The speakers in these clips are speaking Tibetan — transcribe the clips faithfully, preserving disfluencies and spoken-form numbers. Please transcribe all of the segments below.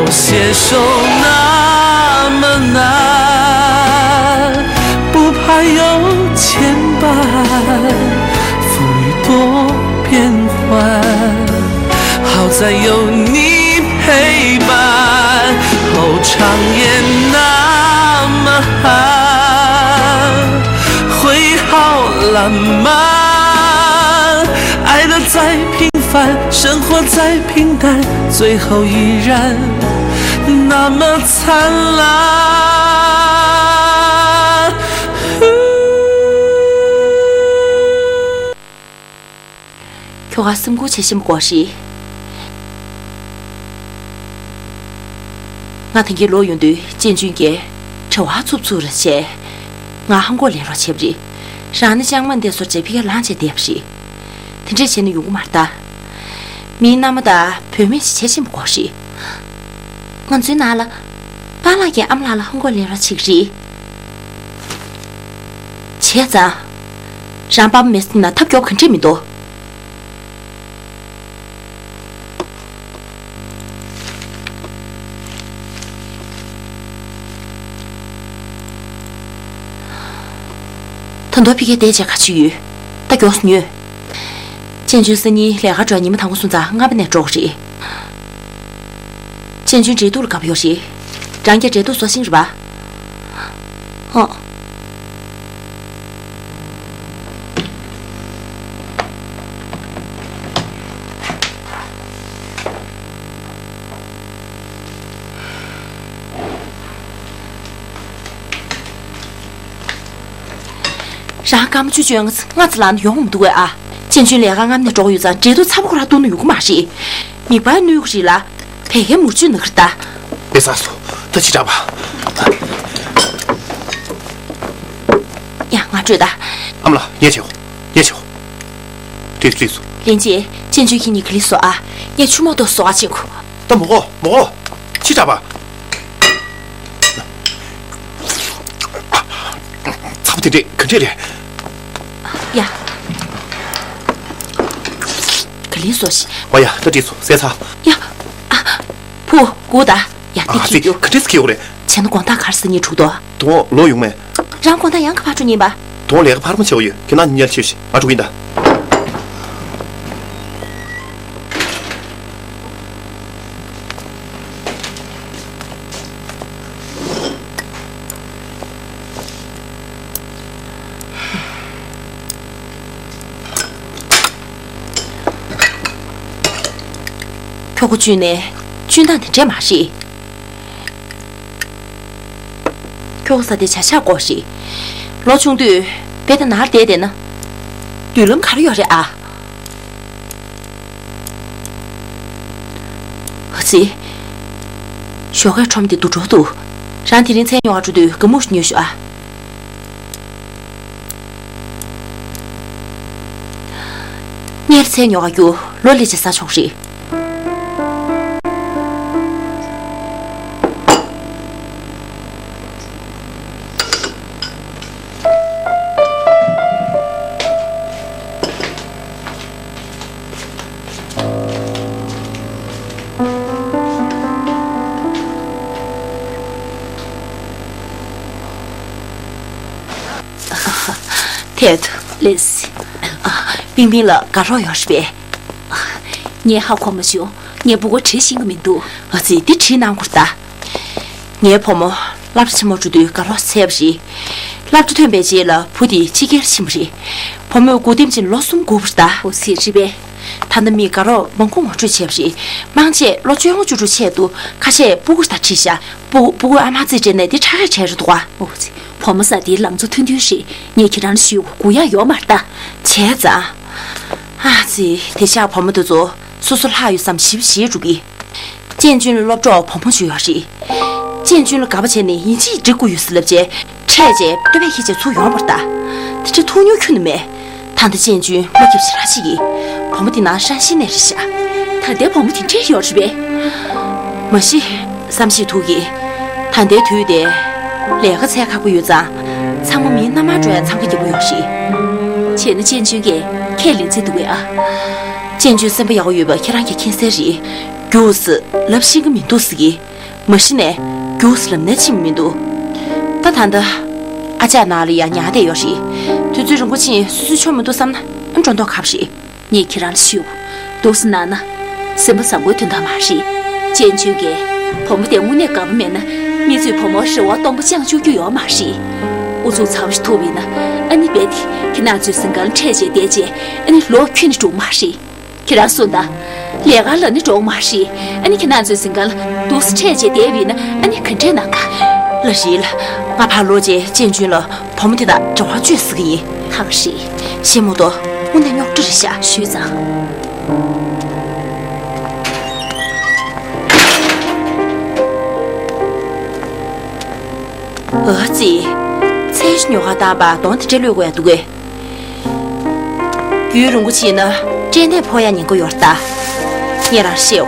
手那么难，不怕有牵绊，风雨多变幻，好在有你陪伴。哦，长夜那么寒，会好浪漫，爱的再平凡，生活再平淡，最后依然那么灿烂。ཁྱོ་ག་སེམས་ཁུར་བྱེད་བཞིན་པ་གོ་རེད། ང་དེང་གི་ལོག་ཡོང་དུས་ཅན་ཅུན་གྱིས་བྲེལ་བ་འཚུབ་འཚུབ་རེ་བྱས། ང་ཧང་གོ་ལེན་རོགས་བྱས་པ་རེད། རང་ནི་ཅང་མ་འདས་སོར་བྱས་ཕི་ཁ་ལངས་བྱས་བསྡད་པ་རེད། དེ་འདྲས་བྱས་ན་ཡོང་གི་མ་རེད་ད། མིའི་མནའ་མ་དང་བུད་མེད་ཞིག་བྱེད་བཞིན་པ་གོ་རེད། ང་ཚོའི་ནང་ལ་པཱ་ལགས་ཀྱིས་ཨ་མ་ལགས་ལ་ཧང་གོ་ལེན་རོགས་བྱེད་ཀྱི་རེད། བྱས་ཙང་། རང་པ་མེད་ན་ཐབས་སྐྱོ་ག་འདྲས་མི་འདུག་ད་དུང་ཕ་གིར་བསྡད་བྱས་ག་རེ་བྱེད་ཀྱི་ཡོད། ད་མགྱོགས་སེ་ཉོས། ཅན་ཅུན་སང་ཉིན་ལས་ཀ་འགྲོ་ཉི་མ་དང་པོ་སོང་ཙང་སྔ་པོ་ནས་འགྲོ་དགོས་རེད། ཅན་ཅུན་འབྲེལ་གཏུག་ལ་དགའ་པོ་ཡོད་རེད། རང་རྒྱལ་འབྲེལ་གཏུག་བཟོ་ཤེས་རེད་པ། ཨོ། རང་སྐར་མ་བཅུ་བཅོ་ལྔ་ཙམ་ལངས་ན་ཡོང་མི་འདུག་གས་ཨ། ཅན་ཅུན་ལས་ཀ་སྔ་མོ་ནས་འགྲོ་གི་ཡོད་ཙང་འབྲེལ་གཏུག་ཚ་པོ་ཁོ་རང་གཏུག་ན་ཡོང་གི་མ་རེད། མིད་པ་གནོད་གི་རེད་ལ། བད་ཀན་མུར་ཆུ་ན་གི་རེད་ད། དཔེ་བསགས་སོང་། ད་ཅི་དྲག་པ། ཡ་ང་སྤྲོད་ད། ཨ་མ་ལགས་ངས་བྱེད་གོ་ངས་བྱེད་གོ་འགྲིག་འགྲིག་སོང་། ལན་ཅི། ཅན་ཅུན་ཁྱེད་གཉིས་ག་ལེར་བཟོ་ཨ། ངས་ཆུ་མོག་ཏོ་བཟོ་ག་ཕྱིན་གོ་ད་མོག་གོ་མོག་གོ་ཅི་དྲག་པ། ཚ་པོ་དེ་འདྲས་ག་འདྲས་རེད། ཡ། ག་ལེར་བཟོ་ཤིག་ཨོ་ཡ་ད་འགྲིག་སོང་ཟས་ཚར། ཡ། ཨ། བུ། སྒུག་ད། ཡ་འདི་ཨ་ཁྱེར་ཙི་རྒྱུགས། ག་འདྲས་ཁྱེར་ཡོང་རེད། བྱས་ན་དགོང་དག་ག་རེ་ཟ་སྙིང་འདོད་འདུག་དོ་ལོག་ཡོང་མེད། རང་དགོང་དག་ཡང་ག་པར་འགྲོ་སྙིང་པ། དོ་ལས་ཀ་འཕར་མ་བྱེད་པ་ཡོད་ཁྱེད་རང་ཉིན་ཉལ་ཆེ་ཞིག་ང་འགྲོ་གིན་ད། ཁྱོ་ག་བཅུན་ནས་བཅུན་སྟངས་དེ་འདྲས་མ་རེད། ཁྱོ་ག་ས་དེ་བྱ་བཞག་དགོས་རེད། ལོ་ཆུང་དུས་རྦད་དེ་ནར་བསྡད་བསྡད་ན། མདུན་ལམ་ག་རེ་ཡོད་རེད་ཨ། ཨ་ཙི། ཞོགས་ཀས་ཁྲོམ་དེ་དུད་འགྲོ་འདུག་རང་དེ་རིང་མཚན་ཉོ་ག་འགྲོ་དུས་སྒ་སྨུག་ཉོས་ཤོག་ཨ། སྔོན་ལ་མཚན་ཉོ་ག་རྒྱུགས། ལོ་སླེབས་བྱས་ཟ་ཆོག་རེད། ཐད། ལེས། པིང་པིང་ལ་དགའ་རོགས་ཡོད་རེད་པས། ངས་ཧ་གོ་མ་བྱུང་། ངས་སྤུ་གུ་བྲིས་ཤེས་ཀྱི་མི་འདུག་ཨ་ཙི་འདི་བྲིས་གནང་དགོས་ད། ངའི་བུ་མོ་སློབ་གྲྭ་ཆེན་མོ་འགྲོ་དུས་དགའ་རོགས་བྱས་པ་རེད། སློབ་གྲྭ་ཐོན་པའི་རྗེས་ལ་བུ་དེ་ཕྱི་རྒྱལ་ཕྱིན་པ་རེད། བུ་མོས་སྒུག་ལྡེམ་བྱས་ལོ་གསུམ་སྒུག་པ་རེད་ད། འོ་ཙི་རེད་པས། ད་ལྟ་མིས་དགའ་རོགས་མང་པོ་ངོ་སྤྲོད་བྱས་པ་རེད། མང་ཆེ་ལོ་བཅོ་ལྔ་བཅུ་དྲུག་ཆད་འདུག་ཁ་ཤས་སྤུ་གུ་དང་ཁྲིད་ཤག་སྤུ་སྤུ་གུ་ཨ་མ་རྩིས་སྤྲད་ནས་དེ་ཁྲ་ཁ་བྱས་རེད་འདུག་ག་འོ་ཙི། བུ་མོ་ཟེར་དེའི་ལང་ཚོ་མཐུན་མཐུན་རེད། ངས་ཁྱེད་རང་ལ་ཞུས། སྒུག་ཡག་ཡོད་མ་རེད་ད། བྱས་ཙང་། ཨ་ཙི། དེ་ཤག་བུ་མོ་དེ་ཚོ་སོ་སོ་ལྷག་ཡོད་བསམ་ཞིབ་ཞིབ་འགྲོ་གི། ཅན་ཅུན་ལ་སློབ་གྲོགས་བུ་མོ་ཅིག་ཡོད་རེད། ཅན་ཅུན་ལ་དགའ་པོ་བྱས་ནས་ཡིན་གཅིག་འགྲིག་དགོས་ཡོད་ཟེར་ལབ་བྱས། འཕྲད་བྱས་ལྟོ་ཕད་ཁྱེར་བྱས་ཚུར་ཡོང་བ་རེད་ད། དེ་འདྲ་ཐུགས་མྱོང་ཁྱོན་ནས་མེད། ད་ལྟ་ཅན་ཅུན་བློ་ཁེབས་ཞེ་དྲག་ཅིག་གིས། བུ་མོ་དེ་ནང་ཧྲན་ཤིན་ནས་རེད་ཤག་ད་ལྟའི་བུ་མོ་དེ་འདྲས་ཡོད་རེད་པས། མ་གཞི། བསམ་ཤེས་ཐུབ་ཀྱི། ད་ལྟའི་དུས་དེ། ལས་ཀ་འཚོལ་ཁག་པོ་ཡོད་ཙང་། ཚང་མ་མིའི་མནའ་མར་འགྲོ་ཡ་འཚང་ཁ་རྒྱག་གི་ཡོད་རེད། བྱས་ན་ཅན་ཅུན་གྱིས་ཁས་ལེན་རྩིས་འདུག་གས་ཨ། ཅན་ཅུན་སེམས་པ་ཡག་པོ་ཡོད་པ་ཁྱེད་རང་གིས་མཁྱེན་གསལ་རེད། རྒྱུགས་ལབ་ཤེས་ཀྱི་མི་འདུག་ཟེར་གི། མ་གཞི་ནས་རྒྱུགས་ལབ་ནས་ཕྱིན་མི་འདུག་ད་ད་ལྟ་ཨ་ཅག་ནང་ལ་ཡང་ཉར་བསྡད་ཡོད་རེད། དུས་ཚོད་རིང་པོ་ཕྱིན་སོ་སོ་ཆོག་མི་འདུག་བསམ་ན་འགྲོ་མདོག་ཁ་པོ་རེད། ངས་ཁྱེད་རང་ལ་ཞུ། འདུག་སེ་གནང་ན། སེམས་པ་བཟང་པོའི་དོན་དག་མ་རེད། ཅན་ཅུན་གྱིས་བུ་མོ་དེ་དངོས་གནས་དགའ་པོ་མེད་ན། མི་ཚོས་བུ་མོར་རེ་བ་སྟོང་པ་བཅང་བཅུག་རྒྱུ་ཡོད་མ་རེད། ཨུ་ཚུགས་ཚ་བོ་ཞིག་ཐུག་པ་ཡིན་ན། ཨ་ནི་རྦད་དེ་ཁྱེད་རང་ཚོའི་གཟིམ་ཁང་ལ་འཕྲད་བྱས་བསྡད་རྗེས། ཨ་ནི་ལོག་ཁྱོན་ནས་འགྲོ་གི་མ་རེད། ཁྱེད་རང་གསུངས་དང་། ལས་ཀ་ལ་ནི་འགྲོ་གི་མ་རེད། ཨ་ནི་ཁྱེད་རང་ཚོའི་གཟིམ་ཁང་ལ་འདུག་སེ་འཕྲད་བྱས་བསྡད་པ་ཡིན་ན། ཨ་ནི་ག་འདྲས་གནང་ག་ལགས་རེད་ལགས། ང་ཕར་ལོག་རྗེས་ཅན་ཅུན་ལ་བུ་མོ་དེ་དང་འབྲེལ་བ་གཅོད་ཟེར་གི་ཡིན། ཐང་ཤིག་ཤེས་མ་གཏོགས་དངོས་གནས་རྙོག་དྲ་རེད་ཤག་ཞུས་ཙང་། ཨ་ཙི། ཚེ་ཉོ་ག་བཏང་པ་གདོང་དེ་འདྲས་གློད་དགོས་ཡ་འདུག་གས། རྒྱུན་རིང་པོ་ཕྱིན་ན་སྐྲན་ནད་ཕོག་ཡ་ཉེན་ཁ་ཡོད་རེད་ད། ངས་རང་བཤད་འོ།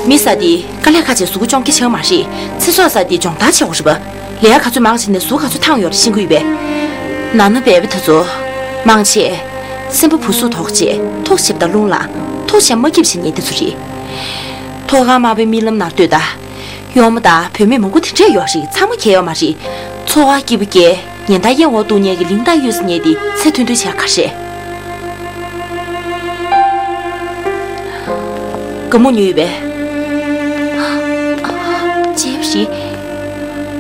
མི་ཟེར་དེ་དཀའ་ལས་ཁག་བྱས་གཟུགས་སྐྱོང་གི་ཆེ་བ་མ་རེད། ཚེ་སྲོག་ཟེར་དེ་སྦྱོང་བརྡར་བྱེད་དགོས་རེད་པ། ལས་ཀ་ག་ཚོད་མང་བྱས་ནས་གཟུགས་ག་ཚོད་ཐང་ཡོད་རེད་ཤེས་ཀྱི་ཡོད་པས། ནང་ན་སྦས་པ་དེ་ཚོ་མང་ཆེ། སེམས་པ་སྦུ་སུབ་ཐོག་བྱས་ཐུགས་ཞིབ་དང་རླུང་ལངས་ཐུགས་ཞིབ་མ་སྐྱིད་བྱེད་མཁན་དེ་ཚོ་རེད། མཐོ་སྒང་དམའ་བའི་རྨི་ལམ་ནང་ལྟོས་དང་། གཡོག་མོ་དང་བུད་མེད་མང་པོ་དེ་འདྲས་ཡོད་རེད། ཚང་མ་གལ་ཡོད་མ་རེད། འཚོ་བ་སྐྱིད་པོ་སྐྱེལ། ཉེན་བརྡ་གཡེང་བ་འདུག་མཁན་གྱི་ལིང་ཏང་གཡུགས་ཟེར་མཁན་དེ་ཚེ་མཐུན་མཐུན་བྱས་ག་རེད། དགའ་མོ་ཉོས་ཡོད་པས། བྱས་པ་རེད།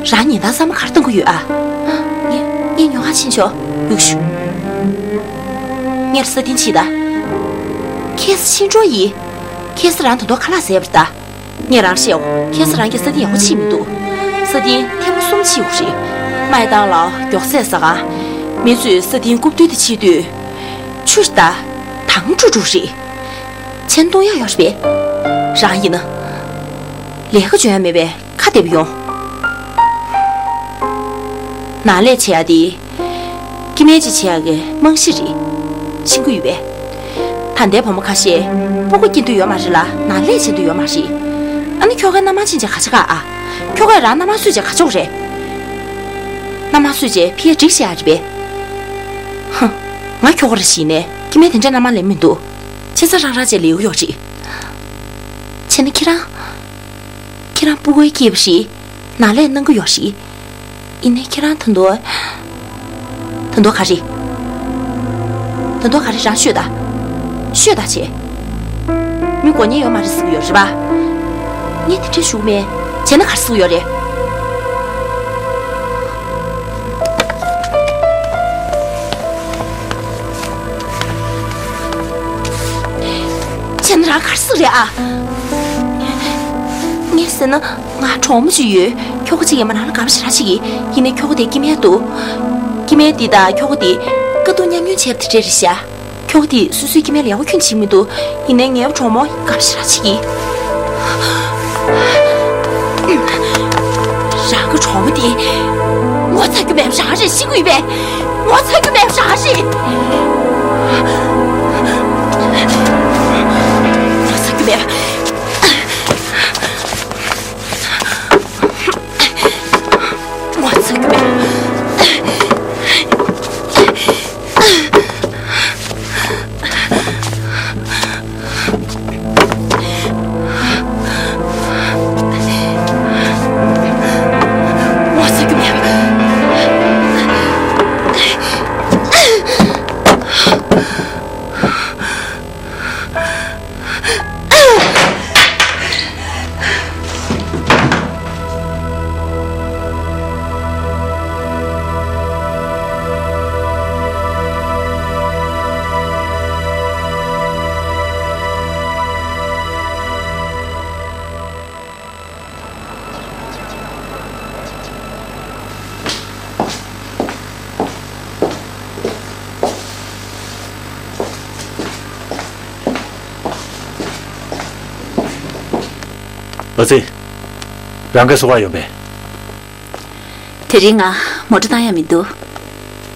རང་ཉེན་བརྡ་གསར་མ་ག་རེ་གཏོང་གི་ཡོད་ཨ། ངས་ངས་ཉོ་ག་ཕྱིན་ཆོག་ཡུག་ཤུ། ངས་ས་སྟེང་ཕྱིན་ད། ཁྱེད་ཕྱིན་འགྲོ་ཡིན། ཁྱེད་རང་ད་དུང་ཁ་ལག་ཟས་པ་རེད་ད། ངས་རང་བཤད་འོ། ཁྱེད་རང་གིས་ས་སྟེང་ཡག་པོ་ཕྱིན་མི་འདུག་ས་སྟེང་ཐེངས་མ་གསུམ་ཕྱིན་ཡོད་རེད། སྨར་ཁམས་ལ་མགྱོགས་ཚད་ཟ་ཁང་། མི་ཚོས་ས་སྟེང་རྐུབ་སྟོད་དེ་ཕྱིན་དུས། ཆུ་ད་དྭངས་ཀྲུག་ཀྲུག་རེད། ཆེན་གཏོང་ཡག་ཡོད་རེད་པས། རང་ཡིན་ན། ལས་ཀ་འཇོན་ཡ་མེད་པས་ཁ་བདེ་པོ་ཡོང་། ནང་ལས་བྱེད་ཡ་དེ། སྐྱེ་དམན་ཅིག་བྱེད་ཡག་གི་རྨང་གཞི་རེད། ཤེས་ཀྱི་ཡོད་པས། ད་ལྟའི་བུ་མོ་ཁ་ཤས་སྤུ་གུ་སྐྱེ་འདོད་ཡོད་མ་རེད་ལ་ནང་ལས་བྱེད་འདོད་ཡོད་མ་རེད། ཨ་ནི་ཁྱོ་གའི་མནའ་མ་ཕྱིན་བྱས་ག་བྱེད་ག་ཨ། ཁྱོ་གས་རང་མནའ་མ་གསོས་བྱས་ག་བྱེད་དགོས་རེད། མནའ་མ་གསོས་བྱས་ཕི་ཡ་འགྲིག་བྱེད་ཡག་རེད་པས། ཧ། ང་ཁྱོ་ག་ར་ཞིག་ནས་སྐྱེ་དམན་དེ་འདྲ་མནའ་མ་ལེན་མི་འདུག་ཆེ་ས་རང་རང་བྱས་ལེའུ་ཡོད་རེད། བྱས་ན་ཁྱེད་རང་། ཁྱེད་རང་སྤུ་གུའི་སྐྱེས་པ་རེད། ནང་ལས་གནང་གི་ཡོད་རེད། ཡིན་ནའི་ཁྱེད་རང་ད་དུང་། ད་དུང་ག་རེ། ད་དུང་ག་རེ་རང་ཤོད་ད། ཤོད་ད་བྱས། མི་མགོ་ཉེས་ཡོད་མ་རེད་ཟེར་གི་ཡོད་རེད་པ། ངས་དེ་འདྲས་ཞུ་གི་མེད། བྱས་ན་ག་རེ་ཟེར་གི་ཡོད་རེད། བྱས་ན་རང་ག་རེ་ཟེར་གི་རེད་ཨ། ངས་ཟེར་ན། ང་གྲོགས་མོ་ཅིག་ཡོད། ཁྱོ་ག་ཅིག་ཡིན་པ་ནང་ལ་དགའ་པོ་ཞེ་དྲག་ཅིག་ཡིན། ཡིན་ནའི་ཁྱོ་ག་དེ་སྐྱེ་དམན་འདུག་སྐྱེ་དམན་འདི་དང་ཁྱོ་ག་དེ་དཀའ་སྡུག་མཉམ་མྱོང་བྱས་པ་དེ་འདྲ་རེད་ཤག་ཁྱོ་ག་དེ་སོ་སོའི་སྐྱེ་དམན་ལ་ཡག་པོ་ཁྱོན་ནས་བྱེད་ཀྱི་མི་འདུག་ཡིན་ནའི་ངའི་གྲོགས་མོ་དགའ་པོ་ཞེ་དྲག་ཅིག་ཡིན། རང་གི་གྲོགས་མོ་དེ་ངོ་ཚ་རྒྱུ་མེད་པ་རང་རེད་ཤེས་ཀྱི་ཡོད་པས། ངོ་ཚ་རྒྱུ་མེད་པ་རང་རེད། ངོ་ཚ་རྒྱུ་མེད་པ། ངོ་ཚ་རྒྱུ་མེད། ངོ་ཚ་རྒྱུ་མེད། ཨ་ཙི། རང་ག་སུ་བ་ཡོད་པས། དེ་རིང་ང་མོ་ཊ་བཏང་ཡ་མི་འདུག་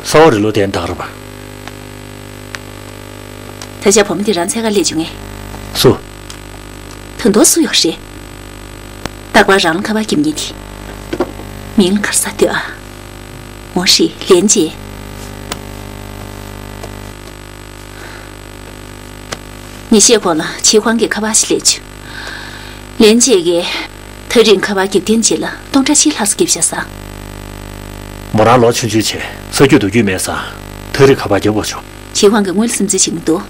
ས་འོག་རི་ལོ་དེ་འདག་ར་བ། ད་ཆ་བུ་མོ་དེ་རང་འཚོལ་ག་སླེབས་བྱུང་ངས། སུ། ད་དུང་སུ་ཡོད་རེད། རྟག་པར་རང་ལ་ཁ་པར་རྒྱབ་མཁན་དེ། མིང་ལ་ག་རེ་ཟེར་འདོད་ཨ། འོ་ཧྲི་ལན་ཅེ། ཉི་ཤས་གོང་ལ་ཆེ་ཁང་གི་ཁ་པར་ཞིག་སླེབས་བྱུང་། ལན་ཅེ་གིས་ཐག་རིང་ཁ་པར་རྒྱབ་མཁན་ཅིག་ལ་སྟོང་ཕྲག་གཅིག་ལྷག་ཙམ་བརྒྱབ་བཞག་ས། མོ་རང་ལོ་ཆུང་ཆུང་བྱས་ས་རྒྱུས་རྡོ་རྒྱུས་མེད་ས། ཐག་རིང་ཁ་པར་རྒྱབ་དགོས་བྱུང་། ཆི་ཧུའང་གིས་ངོས་ལ་སེམས་ཁྲལ་བྱེད་མི་འདུག་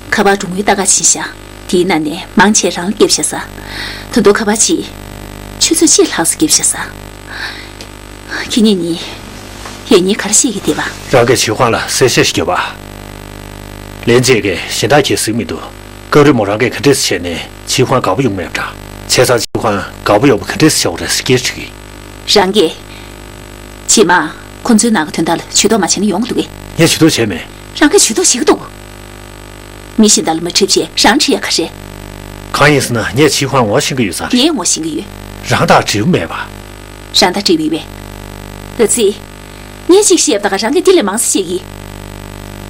ཁ་པར་འགྲོ་དངུལ་ལྟ་ག་ཕྱིན་ཤག་དེའི་ནང་ནས་མང་ཆེ་རང་ལ་བརྒྱབ་བཞག་ས། ད་དུང་ཁ་པར་གཅིག་ཆུ་ཚོད་གཅིག་ལྷག་ཙམ་བརྒྱབ་བཞག་ས། ཁྱེད་གཉིས་ནི་ཡང་སྙིང་ག་རེ་བཤད་ཀྱི་བསྡད་པ། རང་གིས་ཆི་ཧུའང་ལ་གསལ་བཤད་ཞིག་བརྒྱབ་པ། ལན་ཅེ་གིས་གཞན་དག་གིས་གཟིགས་མི་འདུག་སྐབས་རེ་མོ་རང་གིས་ག་འདྲས་བྱས་ནས་ཆི་ཧུའང་དགའ་པོ་ཡོང་མེད་པ་འདྲ། བྱས་ཙང་ཆི་ཧུའང་དགའ་པོ་ཡོང་བ་ག་འདྲས་བྱ་བ་རེད་ཟེར་སྐད་དྲིས་གི། རང་གིས། རྗེས་མ། ཁོ་ཚོའི་ནང་གི་དོན་དག་ལ་ཇུས་གཏོགས་མ་བྱས་ན་ཡོང་གི་འདུག་གས། ངས་ཇུས་གཏོགས་བྱས་མེད། རང་གིས་ཇུས་གཏོགས་བྱེད་ཀྱི་འདུག་མི་གཞན་དག་ལ་མ་དྲིས་བྱས་རང་དྲིས་ཡ་ག་རེད། གང་ཡིན་ཟེར་ན་ངས་ཆི་ཧུའང་ངོ་ཤེས་ཀྱི་ཡོད་ས་རེད། ངས་ངོ་ཤེས་ཀྱི་ཡོད། རང་དང་འབྲེལ་བ་མེད་པ། རང་དང་འབྲེལ་བ་ཡོད་པས། ད་ཚིག་ངས་གཅིག་བཤད་པ་དང་རང་གིས་འདི་ལས་མང་ཙམ་བཤད་ཀྱི།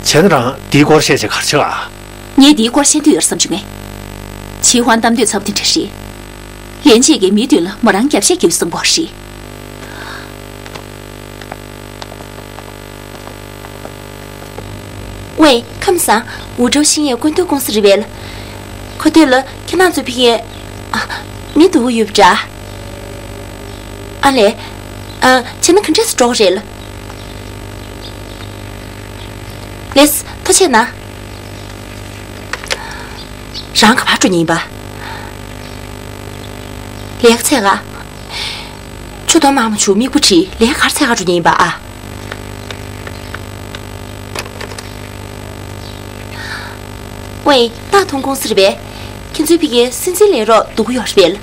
བྱས་ན་རང་འདིའི་སྐོར་བཤད་བྱས་ག་རེ་བྱེད་ཨ། ངས་འདིའི་སྐོར་བཤད་འདོད་ཡོད་བསམ་བྱུང་ངས། ཆི་ཧུའང་གཏམ་འདོད་ཚ་པོ་དེ་འདྲ་རེད། ལན་ཅེ་གིས་མིའི་མདུན་ལ་མོ་རང་རྒྱབ་བཤད་རྒྱབ་བསམ་པ་རེད། ཝེ། ཁམས་བཟང་། ཝུ་ཀྲོའུ་ཤིང་ཡའི་སྐུ་མདུན་ཀུང་སི་རེད་པས། ཁོ་ཐོས་ལ་ཁྱེད་རང་ཚོ་ཕ་གིར། ཨ། མི་སྡུག་ཡོད་པ་འདྲ། ཨ་ལས། ཨ། བྱས་ན་ག་འདྲས་སེ་འགྲོ་གི་རེད། ལགས། ཐུགས་རྗེ་གནང་། རང་ག་པར་འགྲོ་མཁན་ཡིན་པ། ལས་ཀ་འཚོལ་ག་ཆུ་དོ་དམར་མོ་ཆུ་མིག་པོ་བྲིས་ལས་ཀ་ག་རེ་འཚོལ་ག་འགྲོ་མཁན་ཡིན་པ་ཨ། ཝེ། སྟག་ཐུང་ཀུང་སི་རེད་པས། ཁྱེད་ཚོའི་ཕ་གིར་སྲིད་འཛིན་ལས་རོགས་སྡུག་གི་ཡོད་རེད་པས།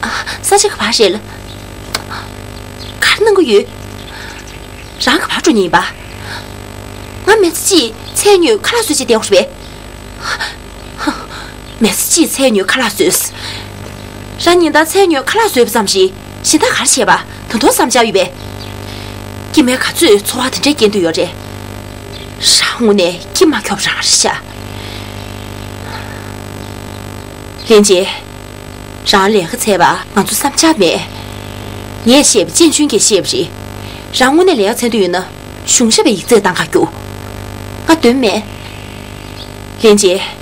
ཨ། ས་ཆ་ག་པར་རེད། ག་རེ་གནང་གི་ཡོད། རང་ག་པར་འགྲོ་མཁན་ཡིན་པ། ང་མི་ཚེ་གཅིག་ཚལ་ཉོས་ཁ་ལག་བཟོས་བྱས་བསྡད་ཡོད་རེད་པས། མི་ཚེ་གཅིག་ཚལ་ཉོས་ཁ་ལག་བཟོས། རང་ཉིན་ལྟར་ཚལ་ཉོས་ཁ་ལག་བཟོས་པ་ཙམ་ཞིག་གཞན་དག་ག་རེ་བྱས་པ་ད་དུང་བསམ་འཆར་ཡོད་པས། སྐྱེ་དམན་ག་ཚོད་འཚོ་བ་དེ་འདྲས་སྐྱེལ་འདོད་ཡོད་རེད། རང་དངོས་གནས་སྐྱིད་མ་ཁྱོབ་རང་རེད་ཤག་ལན་ཅེ། རང་ལས་ཀ་འཚོལ་བ་ང་ཚོ་བསམ་འཆར་མེད། ངས་བཤད་པ་ཅན་ཆུན་གྱིས་བཤད་པ་རེད། རང་དངོས་གནས་ལས་ཀ་འཚོལ་འདོད་ཡོད་ན། གཞུང་ཞབས་པའི་ཡིག་ཚད་བཏང་ག་རྒྱུགས། ང་འདོད་མེད། ལན་ཅེ།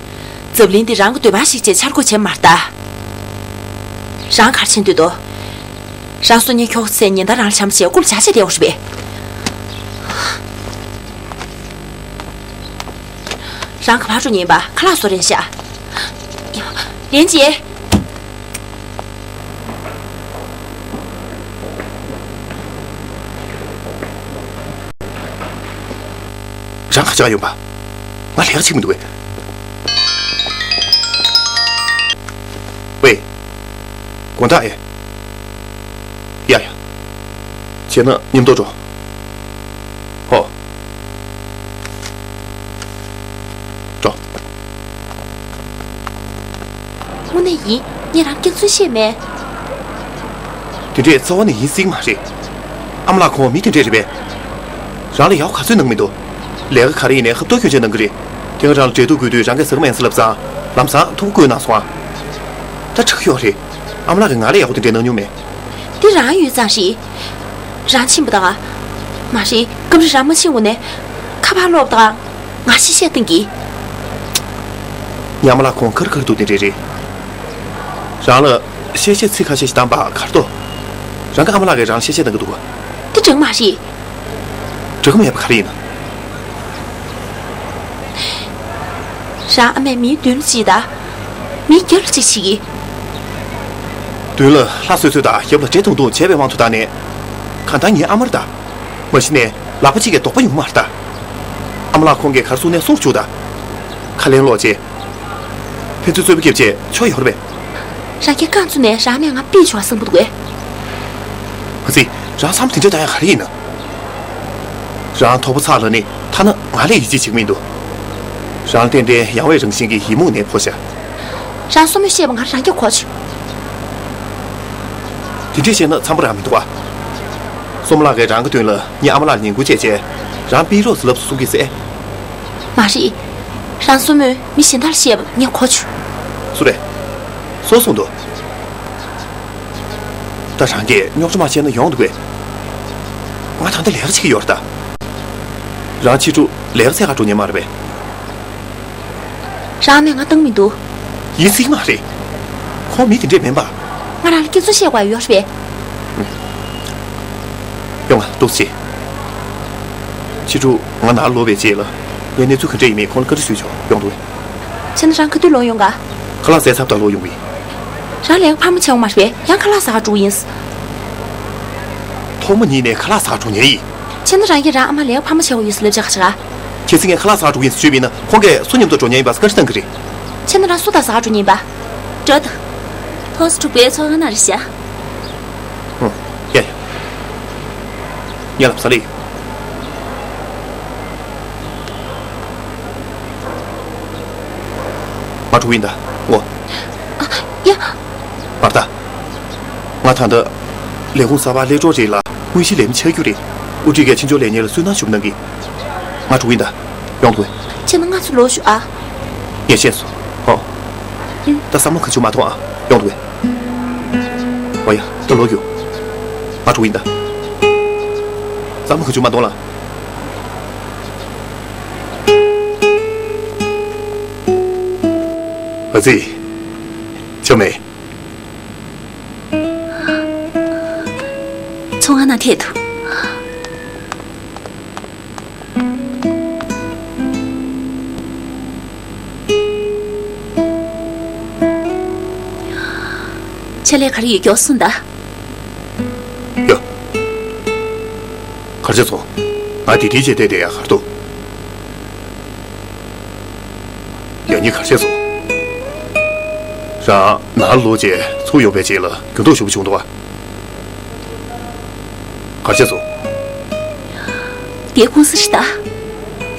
འཛམ་གླིང་འདི་རང་གི་འདོད་པ་ཞིག་བྱས་འཆར་འགོད་བྱས་མ་རེད་ད། རང་ག་རེ་བྱེད་འདོད་དོ། རང་སྲོག་ཉེན་འཁྱོག་ཚེ་ཉིན་ལྟར་རང་ལ་བྱམས་བྱས་རྐུབ་ཇག་བྱས་བསྡད་ཡོད་རེད་པས། རང་ག་པར་འགྲོ་མཁན་ཡིན་པ་ཁ་ལག་བཟོ་རན་ཤག་ལན་ཅེ། རང་ག་ཅག་ཡོད་པ། ང་ལས་ཀ་བྱེད་མི་འདུག་པས། ཝེ། དགོང་དག་ཨེ། ཡ་ཡ། བྱས་ན་མཉམ་དུ་འགྲོ། ཧོ། འགྲོ། དངོས་གནས་ཡིན། ངས་རང་སྐྱག་རྫུན་བཤད་མེད། དེ་འདྲས་རྩ་བ་ནས་ཡིན་སྲིད་མ་རེད། ཨ་མ་ལགས་ཁོང་མི་དེ་འདྲས་རེད་པས། རང་ལ་ཡག་པོ་ག་ཚོད་གནང་མི་འདུག་ལས་ཀ་ག་རེ་ཡིན་ནའི་ཧབ་ཐོབ་སྐྱོན་ཅན་གནང་གི་རེད། དེ་སྔ་རང་ལ་འབྲེལ་གཏུག་དགོས་དུས་རང་གིས་ཟ་གི་མེད་ཟེར་ལབ་ཙང་ལམ་སང་ཐུག་པ་བསྐོས་གནང་སོང་ཨ། ད་དྲག་ཡོད་རེད། ཨ་མ་ལགས་ཀྱིས་ང་ལས་ཡག་པོ་དེ་འདྲས་གནང་མྱོང་མེད། འདི་རང་ཡོད་ཙང་རེད། རང་ཕྱིན་པ་དང་། མ་རེད། སྐབས་རེ་རང་མ་ཕྱིན་འོང་ནས་ཁ་པར་ལོག་པ་དང་ང་གཤེ་གཤེ་བཏང་གི། ངའི་ཨ་མ་ལགས་ཁོང་ཁར་ཁར་འདུག་དེ་འདྲས་རེད། རང་ལ་གཤེ་གཤེ་ཚིག་ཁ་ཤས་ཤིག་བཏང་པ་གར་ཏོ། རང་གི་ཨ་མ་ལགས་ཀྱིས་རང་ལ་གཤེ་གཤེ་གཏོང་གི་འདུག་དེ་འགྲིག་མ་རེད། འགྲིག་མེད་པ་ག་རེ་ཡིན། རང་ཨ་མས་མིའི་མདུན་ལ་གཅིག་དང་། མིའི་རྒྱབ་ལ་གཅིག་བྱེད་ཀྱི། མདུན་ལ་ལྷ་གསོལ་གསོལ་དང་རྒྱབ་ལ་བྲེ་ཐུང་ཐུང་བྱས་པའི་དབང་དུ་བཏང་ནས། གང་ལྟར་ངའི་ཨ་མ་རེད་ད། མ་གཞི་ནས་ལག་པ་གཅིག་གིས་རྡོག་པ་ཡོང་མ་རེད་ད། ཨ་མ་ལགས་ཁོང་གིས་ག་རེ་གསུངས་ནའི་གསུང་རུ་བཅུག་ད། ཁ་ལན་སློག་རྗེས། ཕན་ཚུན་རྩོད་པ་བརྒྱབ་རྗེས་ཆོ་ཡོད་རེད་པས། རང་གིས་རྐང་བཙུགས་ནས་རང་མས་ང་ཕུད་ཆོག་བསམ་གྱི་འདུག་གས། ག་ཚོད། རང་བསམ་དེ་འདྲ་བཏང་ཡག་ག་རེ་ཡིན་ན། རང་དོགས་པ་ཚ་ལ་ནི་ཐ་ན་ང་ལས་ཡིད་ཆེས་བྱེད་ཀྱི་མི་འདུག་རང་ཏན་ཏན་ཡང་བའི་རང་བཞིན་གྱི་ཡིད་མུག་ནས་ཕོ་ཤ། རང་སོ་མོས་བཤད་པ་ང་རང་གིས་གོ་བྱུང་། དེ་འདྲས་བཤད་ན་འཚམ་པོ་རང་མི་འདུག་ཨ། སོ་མ་ལགས་ཀྱིས་རང་གི་མདུན་ལ་ངའི་ཨ་མ་ལགས་ལ་ཉན་ཁུལ་བྱས་རྗེས་རང་ཕུད་རོགས་ཟེར་ལབ་སོང་གི་ཟེར། མ་རེད། རང་སོ་མོས་མི་གཞན་དག་ལ་བཤད་པ་ངས་གོ་བྱུང་། སུ་རེད། སུ་གསུངས་འདུག་ད་རང་གིས་རྙོག་དྲ་མ་བཤད་ན་ཡོང་འདུག་གས། ང་ད་ལྟ་ལས་ཀ་བྱེད་ཀྱི་ཡོད་རེད་ད། རང་ཕྱི་དྲོ་ལས་ཀ་འཚོལ་ག་འགྲོ་མཁན་མ་རེད་པས། རང་མས་ང་བཏང་མི་འདུག་ཡིན་སྲིད་མ་རེད། ཁོང་མི་དེ་འདྲས་མིན་པ། ང་རང་ལ་སྐྱོན་འཛུགས་བཤད་དགོས་ཡ་ཡོད་རེད་པས། ཡོང་ང་འདུག་སེ། ཕྱི་དྲོ་ང་ནང་ལོག་པའི་རྗེས་ལ་ངས་གནས་ཚུལ་ག་འདྲས་ཡིན་མིན་ཁོང་ལ་བཀའ་འདྲི་ཞུས་ཆོག་ཡོང་འདུག་གས། བྱས་ན་རང་ག་དུས་ལོག་ཡོང་ག་ཁ་ལག་ཟས་ཚར་དང་ལོག་ཡོང་གི་ཡིན། རང་ལས་ཀ་འཕར་མ་བྱེད་འོང་མ་རེད་པས། ཡང་ཁ་ལག་ཟ་ག་འགྲོ་གི་ཡིན། ཐོག་མ་ཉིད་ནས་ཁ་ལག་ཟ་ག་འགྲོ་མཁན་ཡིན། བྱས་ན་རང་གིས་རང་ཨ་མ་ལས་ཀ་འཕར་མ་བྱེད་དགོས་ཡོད་ཟེར་ལབ་བྱས་ག་བྱེད་ག་གལ་སྲིད་ངས་ཁ་ལག་ཟ་ག་འགྲོ་གི་ཡིན་ཟེར་བརྗོད་པ་ཡིན་ན་ཁོང་གིས་སུ་མཉམ་དུ་འགྲོ་མཁན་ཡིན་པ་བཀའ་འདྲི་གཏང་གི་རེད། བྱས་ན་རང་སུ་དང་ཟ་ག་འགྲོ་མཁན་ཡིན་པ། འགྲོ་དང་། ཐོག་སོ་དྲུག་པའི་ཚོགས་ཁང་ནང་རེད་ཤག་ཨོ། ཡ་ཡ། ངས་ལབ་ས་རེད། མ་འགྲོ་ཡིན་ད། ངོ་། ཡ། མར་ད། ང་ད་ལྟ་ལས་ཁུངས་གསར་པ་ལས་གྲོགས་རེད་ལ་དངོས་གཞིའི་ལས་མི་ཆགས་རྒྱུ་རེད། དབུ་ཁྲིད་ཀྱིས་ཕྱི་ཕྱོགས་ལས་གཉེར་ལ་སུན་སྣང་ཞུ་གནང་གི། ང་འགྲོ་ཡིན་ད། ཡོང་དགོས། བྱས་ན་ང་ཚོ་ལོག་ཞུ་ཨ། ངས་ཤེས་སོང་། ཧོ། ད་བསམ་བློ་གང་བྱུང་མ་གཏོང་ཨ། ཡོང་དགོས། ཨོ་ཡ། ད་ལོག་རྒྱུ། ང་འགྲོ་ཡིན་ད། བསམ་བློ་གང་བྱུང་མ་གཏོང་ལ། ཨ་ཙི། ཆོ་མེད། ཚོང་ང་ན་ཐད་དུ། ཆ་ལས་ག་རེ་ཡོད་མགྱོགས་གསུངས་ད། ཡ། གར་ཆ་སོང་། ང་དེ་དྲིས་བྱས་བསྡད་བསྡད་ཡ་གར་འདུག་ཡང་ཉིན་གར་བྱས་སོང་། རང་ནང་ལོག་རྗེས་ཚུར་ཡོང་བའི་རྗེས་ལ་འགྱུར་ལྡོག་ཞེ་པོ་བྱུང་འདུག་ག་གར་བྱས་སོང་། དེ་ཀུང་སི་རེད་ད།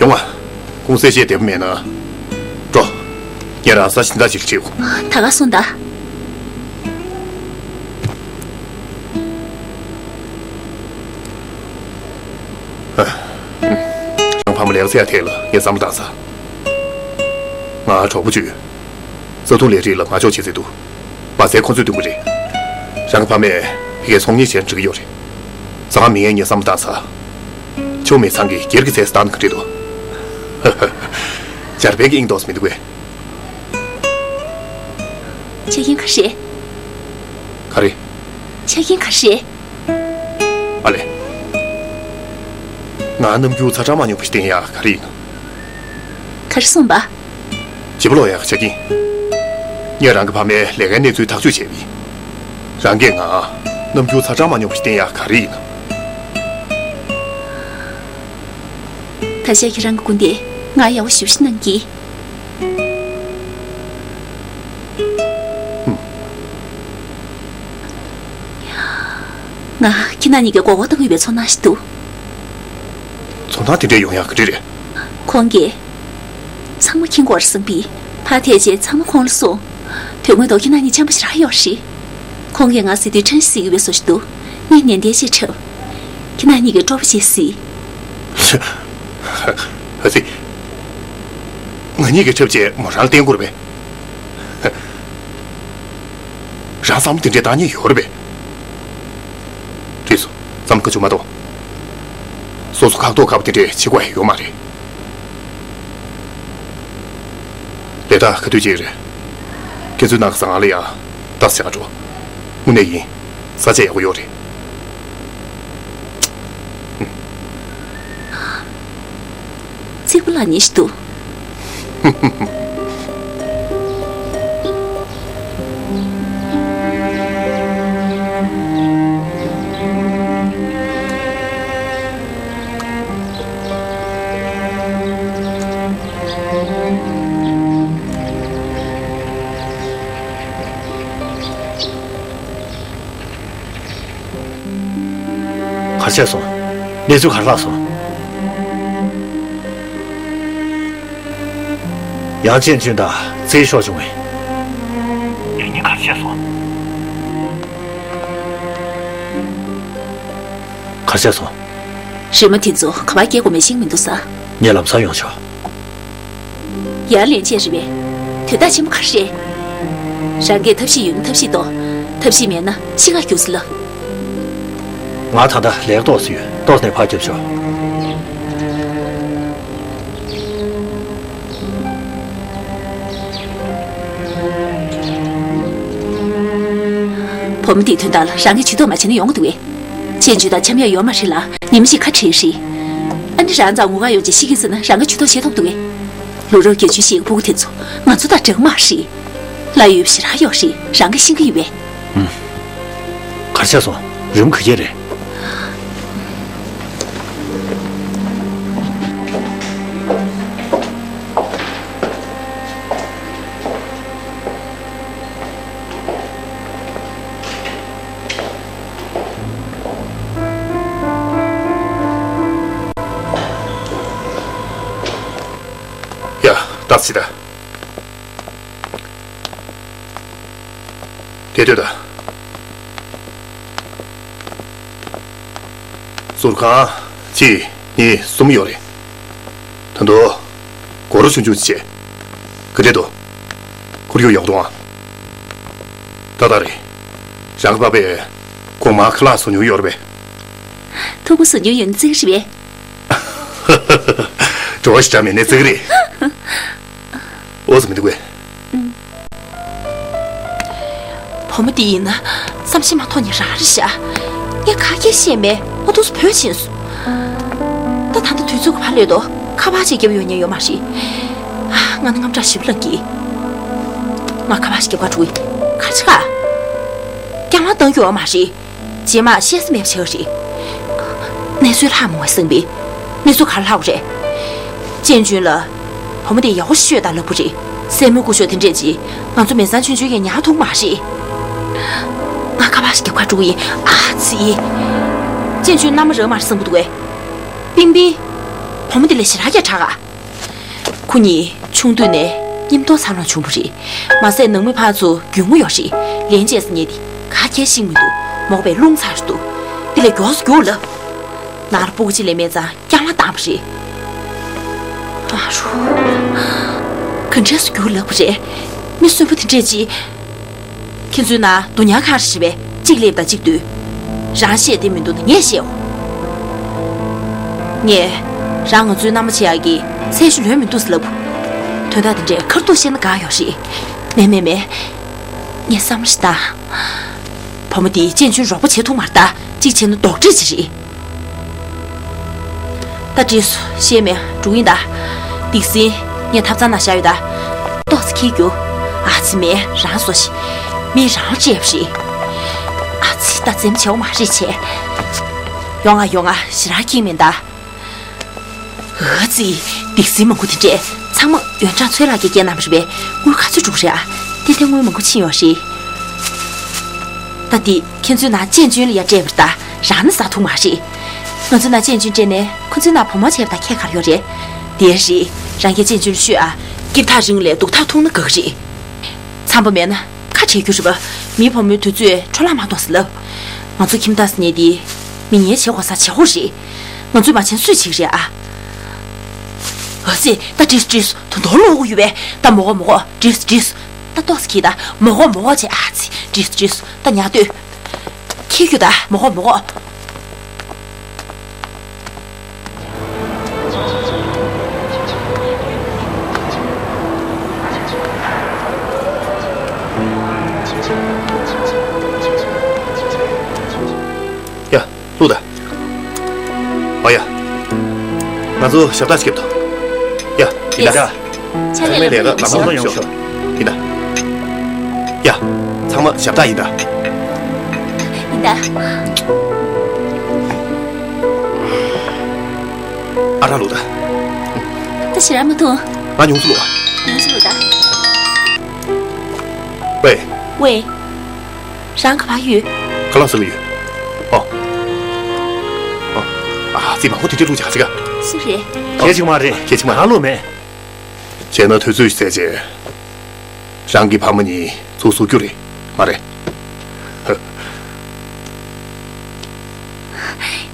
ཡོང་ང་། ཀུང་སི་བཤད་བདེ་པོ་མེད་ན། འགྲོ། ངས་རང་ས་ཞིང་ད་ཅིག་ཁྲིད། ད་ག་སོང་ད། རང་ཕ་མ་ལེགས་ཚད་ཐད་ལ་ངས་བསམ་བློ་བཏང་ས། ང་གྲོགས་པོ་བཅུ། བཙག་འཐུ་ལས་རིགས་ལ་མ་འཇོག་བྱེད་རྩིས་འདུག་མ་ཟད་ཁོ་ཚོས་འདུན་གྱི་རེད། རང་གི་ཕ་མས་ཕ་གིར་ཚོང་གཉེར་བྱས་འགྲིག་གི་ཡོད་རེད། ཟ་ཁང་མི་ངན་ངས་བསམ་བློ་བཏང་ས། ཆུ་མེད་ཚང་གི་སྒེར་གྱི་ཚད་བཏང་ན་ག་འགྲིག་འདུག་འཇར་པན་གྱི་ཨིང་ཏོག་མི་འདུག་གས། ཆ་རྐྱེན་ག་རེ་རེད། ག་རེ། ཆ་རྐྱེན་ག་རེ་རེད། ཨ་ལས། ང་རྣམ་འགྱུར་ཚ་གྲང་མ་སྙོམས་པ་ཞིག་བསྟན་ཡག་ག་རེ་ཡིན་ནམ། ག་རེ་གསུངས་པ། བྱིས་པ་ལོག་ཡག་གི་ཆ་རྐྱེན། ངས་རང་གི་ཕ་མའི་ལས་ཀའི་གནས་ཚུལ་ཐག་གཅོད་བྱས་པ་ཡིན། རང་གིས་ང་རྣམ་འགྱུར་ཚ་གྲང་མ་སྙོམས་པ་ཞིག་བསྟན་ཡག་ག་རེ་ཡིན་ནམ། ད་ཆ་ཁྱེད་རང་གི་སྐུ་མདུན་ང་ཡག་པོ་ཞེ་པོ་ཞིག་གནང་གི། ང་ཁྱེད་རྣམ་གཉིས་ཀྱི་མགོ་སྐོར་གཏོང་གི་ཡོད་པའི་ཚོར་སྣང་ཞིག་འདུག་ཚོར་སྣང་དེ་འདྲ་ཡོང་ཡག་ག་འདྲ་རེད། ཁོང་གིས་ཚང་མ་མཁྱེན་དགོས་རེད་བསམ་པས་ཕར་ཐད་བྱས་ཚང་མ་ཁོང་ལ་གསུངས། དོན་དངོས་ཐོག་ཁྱེད་རྣམ་གཉིས་འཆམ་པོ་ཞེ་དྲག་ཡོད་རེད། ཁོང་གིས་ང་ཟེར་དུས་ཁྲང་ཞིག་ཟེར་གྱི་ཡོད་པའི་བཟོ་ཞིག་འདུག་གཉིས་ནན་ཏན་བྱས་འཁྲབ། ཁྱེད་རྣམ་གཉིས་ཀྱིས་སྤྲོ་པོ་བྱས་གཟིགས། ཨ་ཙི། ང་གཉིས་ཀྱིས་འཁྲབ་བྱས་མོ་རང་ལ་བསྟན་དགོས་རེད་པས། རང་བསམ་བློ་དེ་འདྲའི་བཏང་མཁན་ཡོད་རེད་པས། རེད་སོ། བསམ་བློ་ག་ཅུང་མ་གཏོང་། སོ་སོ་ཁག་ཐོག་ཁག་པོ་དེ་འདྲས་བྱེད་དགོས་ཡ་ཡོད་མ་རེད། ལས་ད་ག་དུས་བྱེད་ཀྱི་རེད། ཁྱེད་ཚོའི་ནང་གི་ཟ་ཁང་ལ་ཡ་ལྟ་ས་ཆགས་འགྲོ། དངོས་གནས་ཡིན། ས་ཆ་ཡག་པོ་ཡོད་རེད། རྩིག་པ་ལ་ཉེ་ཞིག་འདུག་གར་ཆགས་སོང་། གནས་ཚུལ་ག་རེ་ལྷག་སོང་། ཡང་ཅན་ཅུན་དང་ཚེ་ཤོར་བྱུང་བས། དེ་གཉིས་གར་ཆགས་སོང་། གར་ཆགས་སོང་། རི་མོ་དེ་ཚོ་ག་པར་སྐྱེལ་དགོས་མེད་ཤེས་མི་འདུག་ས། ངས་ལམ་སང་ཡོང་ཆོག་ཡར་ལན་ཆད་རེད་པས། དོན་དག་ཆེན་པོ་ག་རེ་རེད། རང་གིས་ཐབས་ཤེས་ཡོད་ན་ཐབས་ཤེས་གཏོང་། ཐབས་ཤེས་མེད་ན་འཆི་ཁར་རྒྱུགས་ཟེར་ལབ། ང་ད་ལྟ་ལས་ཀ་ཏོག་ཙམ་ཡོད། ཏོག་ཙམ་ནས་ཕར་རྒྱབ་ཆོག་བུ་མོ་འདིའི་དོན་དག་ལ་རང་གིས་ཇུས་གཏོགས་མ་བྱས་ན་ཡོང་གི་འདུག་གས། ཅན་ཅུན་དང་འཆམ་ཡག་ཡོད་མ་རེད་ལ། ཉི་མ་ཞིག་ཁ་བྲལ་རེད། ཨ་ནི་རང་ཚང་ངུ་ག་ཡོང་བྱས་ཤི་གི་ཟེར་ན་རང་གིས་ཇུས་གཏོགས་བྱེད་ཐུབ་འདུག་གས། ལུག་རོགས་རྒྱལ་ཆུ་ཤེས་ཕྲུ་གུ་དེ་ཚོ་ང་ཚོ་དང་འདྲ་གི་མ་རེད། ལ་ཡོད་ཞེ་དྲག་ཡོད་རེད། རང་གིས་ཤེས་ཀྱི་ཡོད་པས། ཨུམ། ག་རེ་བྱས་སོང་། རི་མོ་ག་གས་རེད། ཡ། ཏོག་ཙམ་ད། དེ་ལྟོས་དང་། ཟུར་ཁང་གཅིག་གཉིས་གསུམ་ཡོད་རེད། ད་དུང་སྒོར་མོ་ཆུང་ཆུང་ཅིག་བྱས། ག་འདྲས་འདུག། ཁོར་ཡུག་ཡག་འདུག་ཨ། ཏག་ཏག་རེད། རང་གི་པ་ཕས་གོང་མར་ཁ་ལག་བཟོ་མྱོང་ཡོད་རེད་པས། ཐུག་པ་བཟོ་མྱོང་ཡོད་ན་ཙིག་རེད་པས། བྲོ་བ་ཞེ་དྲག་མེད་ནའི་ཙིག་རེད། ཨོ་ཙི་མི་འདུག་གས། ཨུམ། བུ་མོ་འདི་ཡིན་ན་བསམ་ཤེས་མ་ཐོག་ནས་རང་རེད་ཤག། ངས་ག་གེ་ཤེས་མེད། ཨོ་ཐུགས་སུ་བོས་ཕྱིན་སོང་། ད་ད་ལྟ་དུས་ཚོད་ཀྱི་བར་ལོས་དོ་ཁ་པར་ཅིག་བརྒྱབ་ཡོང་ཉན་ཡོད་མ་རེད། ཨ། ང་ནི་དངངས་སྐྲག་ཞེ་པོ་ལངས་ཀྱི། ང་ཁ་པར་ཞིག་བརྒྱབ་ག་འགྲོ་གི། ག་རེ་བྱེད་ག། རྐྱང་ལངས་བཏང་རྒྱུ་ཡོད་མ་རེད། རྗེས་མ་བཤད་ས་མེད་པ་བྱེད་ཀྱི་རེད། གནས་ཚུལ་ལྷག་མ་བ་སེམས་པའི། གནས་ཚུལ་ག་རེ་ལྷག་པ་རེད། ཅན་ཅུན་ལ། བུ་མོ་དེ་ཡག་པོ་ཤོད་དང་ལབ་པ་རེད། སེན་མོ་སྐུ་ཞབས་དེ་འདྲས་ཅིག་ང་ཚོ་མེ་སང་ཆུང་ཆུང་ཡང་ཉར་ཐུབ་མ་རེད། ང་ཁ་པར་ཞིག་རྒྱབ་ག་འགྲོ་གི་ཡིན། ཨ་ཙི། ཅན་ཅུན་མནའ་མ་རག་མ་རེད་བསམ་གི་འདུག་གས། པིང་པིང་། བུ་མོ་དེ་ལས་ཞེ་དྲག་སྐད་གྲགས་ག། ཁོ་གཉིས་ཆུང་དུས་ནས་མཉམ་དུ་འཚར་ལོངས་བྱུང་བ་རེད། མ་ཟད་ནང་མི་ཕར་ཚུར་རྒྱུས་མངའ་ཡོད་རེད། ལན་བྱས་ཟེར་མཁན་དེ་ག་གེ་ཤེས་མི་འདུག། མོ་པས་རླུང་ཚ་རུ་འདུག། དེ་ལས་མགྱོགས་སུ་རྒྱུགས་ལབ། ནང་ལ་སྤུ་གུ་གཅིག་ལས་མེད་ཙང་རྐྱང་ལངས་བཏང་བ་རེད། ཨ་རོ། ག་འདྲས་སུ་རྒྱུགས་ལབ་པ་རེད། མི་གསོན་པོ་དེ་འདྲས་ཅིག། ཁྱེད་ཚོའི་ནང་སྡུག་ཉར་གང་རེད་པས། གཅིག་སླེབས་དང་གཅིག་སྡོད། རང་བཤད་དེ་མི་འདུག་ན་ངས་བཤད་འོ། ངས་རང་ང་ཚོའི་མནའ་མ་བྱེད་ཡག་གི་ཚད་གཞི་ལོན་མི་འདུག་ཟེར་ལབ། དོན་དག་དེ་འདྲས་ཁ་ཐུག་བཤད་ན་དགའ་ཡོད་རེད། མེད་མེད་མེད། ངས་བསམ་བློ་ཞིག་བཏང་། བུ་མོ་དེས་ཅན་ཅུན་རོགས་པ་བྱེད་ཐུབ་མ་རེད་ད། གཅིག་བྱས་ན་རྡོག་ཁྲེས་ཅིག་རེད། ད་བྲིས་སོ། ཤེས་མེད། འགྲོ་གི་ཡིན་ད། སྡིག་སྲིན། ངས་ཐབ་ཚང་ནང་བཞག་ཡོད་ད། ཏོག་ཙམ་འཁྱེར་རྒྱུགས། ཨ་ཙི་མེད། རང་བཟོ་ཞིག། མི་རང་སྤྲད་པ་རེད། ཨ་ཙི། ད་འཛེམ་བྱེད་འོ་མ་རེད་བྱས། ཡོང་ང་ཡོང་ང་། ཞེ་དྲག་འཁྱེར་མེད་ད། ཨ་ཙི། སྡིག་སྲིན་མང་པོ་དེ་འདྲས། ཚང་མ་ཡོན་ཀྲང་ཚོའི་ལག་གིས་བསྐྱལ་གནང་བ་རེད་པས། དངུལ་ག་ཚོད་འགྲོ་གི་རེད་ཨ། ཏན་ཏན་དངུལ་མང་པོ་ཕྱིན་ཡོད་རེད། ད་འདི་ཁྱེད་ཚོའི་ནང་ཅན་ཅུན་ལ་ཡ་སྤྲད་པ་རེད་ད། རང་ནི་ཟ་ཐུབ་མ་རེད། ང་ཚོའི་ནང་ཅན་ཅུན་སྤྲད་ནས་ཁོ་ཚོའི་ནང་བུ་མོ་བྱས་པ་དང་ཁྱད་ག་རེ་ཡོད་རེད། དེ་རེད། རང་གིས་ཅན་ཅུན་ལ་ཤོད་ཨ། སྐྱིད་ཐག་རིང་ལས་སྡུག་ཐག་ཐུང་ན་དགའ་གི་རེད། འཚམས་པ་མེད་ན་ཁ་བྲལ་རྒྱུ་རེད་པ། མིའི་བུ་མོའི་དུས་ཚོད་འཕྲོ་བརླག་མ་གཏོང་ཟེར་ལབ། ང་ཚོ་ཁྱིམ་བདག་ཟེར་མཁན་དེ་མི་ངན་བྱེད་དགོས་ས་བྱེད་དགོས་རེད། ང་ཚོས་མ་བྱས་ན་སུས་བྱེད་ཀྱི་རེད་ཨ། ཨ་ཙི། ད་བྲིས་སོ་བྲིས་སོ། ད་དུང་ལོག་གི་ཡོད་པས། ད་མོ་གོ་མོ་གོ། བྲིས་སོ་བྲིས་སོ། ད་ཏོག་ཙམ་འཁྱེར་ད། མོ་གོ་མོ་གོ་བྱས། ཨ་ཙི། བྲིས་སོ་བྲིས་སོ། ད་ཉར་སྡོད། འཁྱེར་རྒྱུགས་ད། མོ་གོ་མོ་གོ། ཡ། ལྷུག་ད། ཨོ་ཡ། ང་ཚོ་ཞབས་བཏགས་སྐྱེབ་དོ། ཡ། ཡིན་ད། ཡ། ཚང་མས་ལས་ཀ་ལམ་ལྷོང་ཡོང་ཤོག། ཡིན་ད། ཡ། ཚང་མ་ཞབས་བཏགས་ཡིན་ད། ཡིན་ད། ཨ་རག་བླུགས་ད། ད་ཞེ་དྲག་མ་འཐུང་། ང་ཉུང་སུ་བླུགས། ཉུང་སུ་བླུགས་ད། ཝེ། ཝེ། རང་ག་པར་ཡོད། ཁ་ལག་ཟ་གི་ཡོད། ཨོ། ཨོ། ཨ་ཙི། མང་པོ་དེ་འདྲས་བླུགས་བྱ་ཟིག་ག་སུ་རེད། གལ་ཆེ་མ་རེད། གལ་ཆེ་མ་རེད། གང་བླུགས་མེད། བྱས་ན་དུས་ཚོད་ཟད་རྗེས། རང་གི་ཕ་མ་གཉིས་ཚུར་ཟུར་རྒྱུ་རེད། མ་རེད།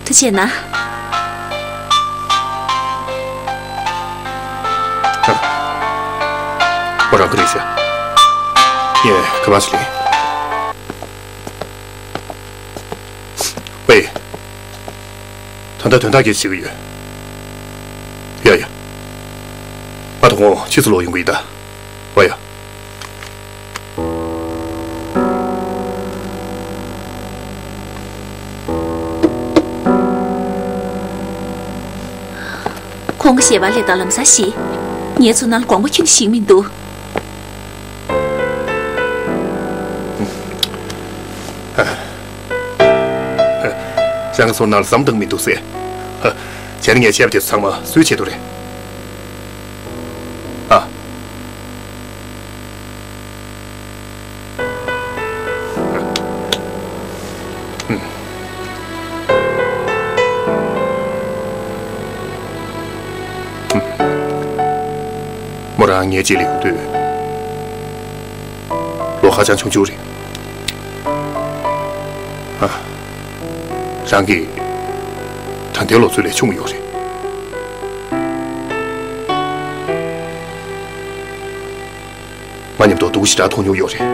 ཐུགས་རྗེ་གནང་། ཁོ་རང་གི་རེད་ཤག། ངས་ག་པར་ཞིག་ལེན། ཝེ། ད་ལྟ་དོན་དག་ག་རེ་བྱེད་ཀྱི་ཡོད། ཡ་ཡ། ང་དོ་དགོང་ཕྱི་ཚུལ་ལོག་ཡོང་གི་ཡིན་ད། ཝེ་ཡ། ཁོང་གི་ཞལ་པར་ལས་ད་ལམ་སང་ཤེས། ངའི་ཚོར་སྣང་ལ་དགོངས་པ་ཁྱོན་ནས་ཞིག་མི་འདུག་རང་གི་ཚོར་སྣང་ལ་བསམ་བཏང་མི་འདུག་ཟེར། བྱས་ན་ངས་བཤད་པ་དེ་ཚོ་ཚང་མ་སུའི་ཆེད་དུ་རེད། ཨ། མོ་རང་ངའི་རྗེས་ལ་ཡོང་དུས་ལོ་ཧ་ཅང་ཆུང་ཆུང་རེད། ཨ། རང་གིས་ད་ལྟའི་ལོ་ཚོད་ལས་ཆུང་ཡོད་རེད། ང་མཉམ་དུ་སྡུག་ཞེ་དྲག་མཐོང་མྱོང་ཡོད་རེད།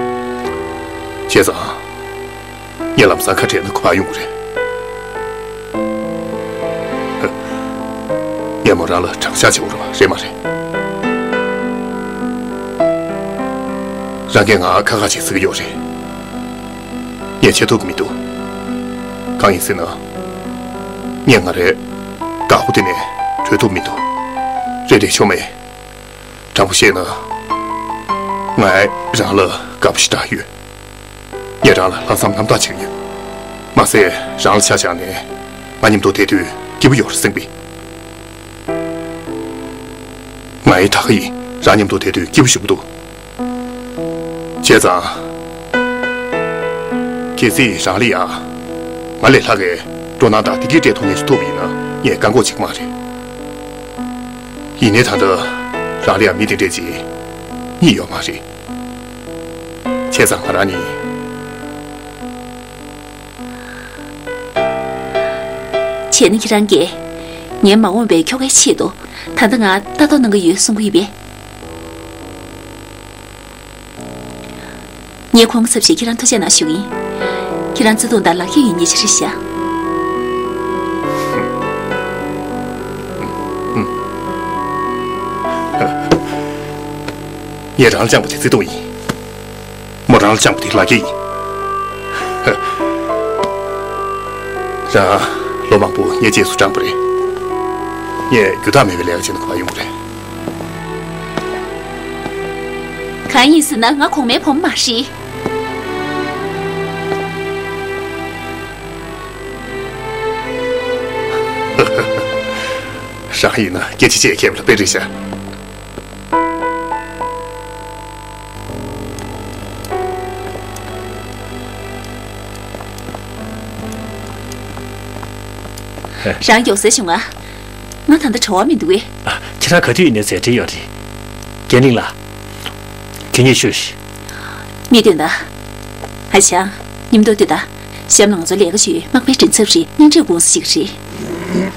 བྱས་ཙང་། ངས་ལམ་སང་ཁ་བྲལ་ན་ག་པར་ཡོང་གི་རེད། ངས་མོ་རང་ལ་དྲང་བཞག་བྱེད་དགོས་རེད་མ་རེད། རང་གིས་ང་ཁ་ཁ་བྱེད་ཟེར་གྱི་ཡོད་རེད། ངས་བྱེད་ཐུབ་ཀྱི་མི་འདུག་གང་ཡིན་ཟེར་ན། ངས་ང་རའི་བདག་པོ་དེ་ནས་གྲོལ་ཐུབ་མི་འདུག་རེད་རེད། ཆོག་མེད། དྲང་པོ་བཤད་ན། ང་རང་ལ་དགའ་པོ་ཞེ་དྲག་ཡོད། ངས་རང་ལ་ལྷག་བསམ་རྣམ་དག་བྱེད་ཀྱི་ཡོད། མ་ཟད་རང་ལ་ཆ་བཞག་ནས་ང་མཉམ་དུ་བསྡད་དུས་སྐྱིད་པོ་ཡོད་རེད་སེམས་པས། ང་ཡི་ད་ག་ཡིན་རང་མཉམ་དུ་བསྡད་དུས་སྐྱིད་པོ་ཞེ་པོ་འདུག་བྱས་ཙང་། གལ་སྲིད་རང་ལ་ཡང་ང་ལས་ལྷག་གི་སྤྲོ་སྣང་དང་བདེ་སྐྱིད་སྤྲད་ཐུབ་མཁན་ཞིག་ཐུག་པ་ཡིན་ན་ངས་བཀག་འགོག་བྱེད་ཀྱི་མ་རེད། ཡིན་ནའི་ད་ལྟ་རང་ལ་ཡང་མི་དེ་འདྲས་ཅིག་རྙེད་ཡོད་མ་རེད། བྱས་ཙང་ང་རང་ནི། བྱས་ན་ཁྱེད་རང་གིས་ངའི་མ་འོངས་པའི་ཁྱོ་གའི་ཆེད་དུ་ད་ལྟ་ང་ལྟ་རྟོག་གནང་གི་ཡོད་གསུང་གི་ཡོད་པས། ངས་ཁོང་གི་ཚབ་བྱས་ཁྱེད་རང་ཐུགས་རྗེ་གནང་ཞུ་གི་ཡིན། ཁྱེད་རང་བརྩེ་དུང་དང་ལག་ཁྱེར་ཡོད་མཁན་ཅིག་རེད་ཤག་ངས་རང་ལ་བཅངས་པ་དེ་བརྩེ་དུང་ཡིན། མོ་རང་ལ་བཅངས་པ་དེ་ལག་ཁྱེར་ཡིན། རང་ལོ་མང་པོ་ངའི་རྗེས་སུ་འབྲངས་པ་རེད། ངས་རྒྱུ་དག་མེད་པའི་ལས་ཀ་བྱས་ན་ག་པར་ཡོང་གི་རེད། གང་ཡིན་ཟེར་ན་ང་གོང་མའི་བུ་མོ་མ་རེད། རང་ཡིན་ན་སྐད་ཆ་བཤད་མཁས་པ་ལ་དཔེ་རེད་ཤག་རང་མགྱོགས་སེ་བྱུང་ང་། ང་ད་ལྟ་བྲེལ་བ་མི་འདུག་གས། ཨ། ཁྱེད་རང་ག་དུས་ཡིན་ནའི་མཛད་བྲེལ་ཡོད་རེད། རྒན་ལིང་ལགས། གད་སྙིགས་ཤོད་ཤིག་མི་སྟོན་ད། ཨ་ཅག་མཉམ་དུ་སྡོད་ད། གཤམ་ལ་ང་ཚོ་ལས་ཀ་བྱེད་ཡུལ་དམག་པའི་མགྲིན་ཚབ་རེད། མཉམ་འབྲེལ་ཀུང་སི་ཞིག་རེད།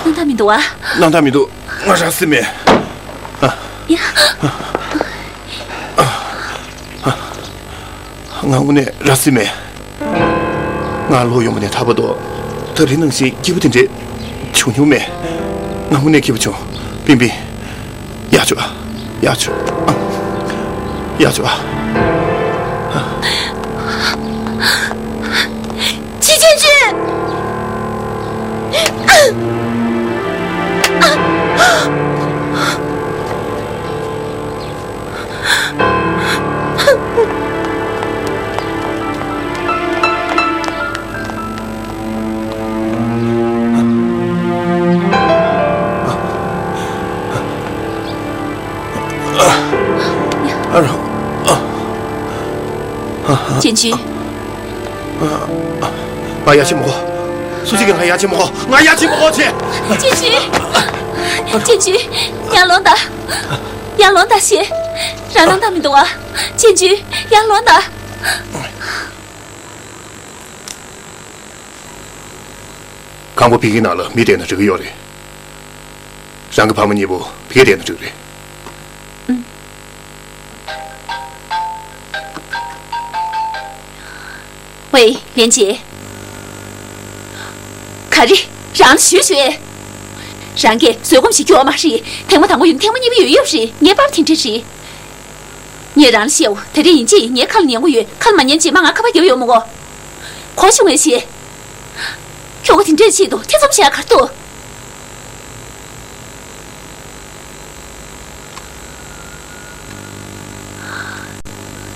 སྣང་དག་མི་འདུག་ཨ། སྣང་དག་མི་འདུག་ང་རག་སི་མེད། ཡ། ང་དངོས་གནས་རག་སི་མེད། ང་ལོ་ཡོད་མ་ནས་ད་བར་དུ་ད་རེས་ནང་བཞིན་སྐྱིད་པོ་དེ་འདྲས་བྱུང་མྱོང་མེད། ང་དངོས་གནས་སྐྱིད་པོ་བྱུང་། པིན་པིན། ཡར་ཤོག་ཡར་ཤོག་ཡར་ཤོག་ཅི་ཅན་ཅུན། ཨ་རོ། ཅན་ཅུན། ང་ཡར་ཕྱིན་མི་དགོས། སུ་གཅིག་གིས་ང་ཡར་ཕྱིན་མི་དགོས། ང་ཡར་ཕྱིན་མི་དགོས་བྱས། ཅན་ཅུན། ཅན་ཅུན། ཡར་ལོངས་དང་། ཡར་ལོངས་དང་ཞེས། རང་སྣང་དག་མི་འདུག་ཨ། ཅན་ཅུན། ཡར་ལོངས་དང་། ཁང་པ་ཕ་གིའི་ནང་ལ་མི་བསྡད་ན་འགྲིག་གི་ཡོད་རེད། རང་གི་ཕ་མ་གཉིས་པོ་ཕ་གིར་བསྡད་ན་འགྲིག་རེད། ཝེ། ལན་ཅེ། ག་རེ། རང་ཞུས་ཞུས། རང་གིས་བཟོད་སྒོམ་ཞིག་སྐྱོར་མ་རེད། ཐེངས་མ་དང་པོ་ཡིན་ན་ཐེངས་མ་གཉིས་པ་ཡོད་ཡོད་རེད། ངས་པར་དེ་འདྲ་རེད། ངས་རང་ལ་བཤད་འོ། ད་རེས་ཡིན་གཅིག་ངའི་ཁ་ལ་ཉན་གོ་ཡོད། ཁ་ལ་མ་ཉན་རྗེས་མ་ང་ཁ་པར་རྒྱབ་ཡོང་མི་དགོས། གོ་བྱུང་ངས་ཤེས། ཁྱོ་ག་དེ་འདྲའི་ཆེད་དུ་ཐེ་ཚོམ་བྱེད་ཡ་ག་རེ་འདུག་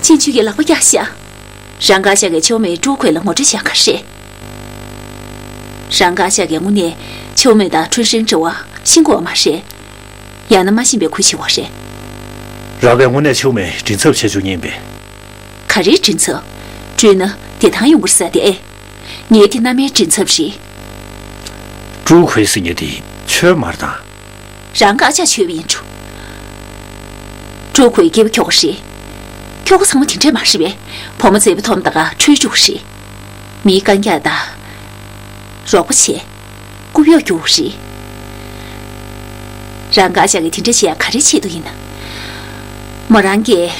ཅན་ཅུན་གྱིས་ལག་པ་བཀྱགས་བཞག་རང་ཀ་ཤག་གིས་ཆའོ་མེ་ཀྲུའུ་ཁུའེ་ལ་ངོ་སྤྲོད་བྱས་ག་རེ་རེད། རང་ཀ་ཤག་གིས་དངོས་གནས་ཆའོ་མེ་དང་ཁྲུན་ཧྲེང་འབྲེལ་བ་ཤེས་ཀྱི་ཡོད་མ་རེད། ཡང་ན་མ་ཤེས་པའི་ཁུལ་བྱེད་ཀྱི་ཡོད་རེད། རང་གིས་དངོས་གནས་ཆའོ་མེ་མགྲིན་ཚབ་བྱེད་བཅུག་མཁན་ཡིན་པས། ག་རེའི་མགྲིན་ཚབ། བཀྲུས་ན་བདེ་ཐང་ཡོང་གི་རེད་ཟེར་དེ་ཨེ། ངའི་དེ་མནའ་མའི་མགྲིན་ཚབ་རེད། ཀྲུའུ་ཁུའེ་ཟེར་མཁན་དེ་ཁྱོད་མ་རེད་དམ། རང་ཀ་ཤག་ཁྱོད་ཡིན་འགྲོ། ཀྲུའུ་ཁུའེ་སྐྱེས་པ་ཁྱོ་ག་རེད། ཁྱོ་ག་ཚང་མ་དེ་འདྲས་མ་རེད་པས། བུ་མོ་མཛེས་པོ་ཐོབ་ན་ད་ག་ཁྲུས་བཅུག་རེད། མི་རྐང་རྒྱག་དང་། རོགས་པ་བྱས། རྐུབ་གཡོག་རྒྱུག་རེད། རང་ཀ་ཤག་གིས་དེ་འདྲ་བྱེད་ཡ་ག་རེ་ཆེད་དུ་ཡིན་ན། མོ་རང་གིས་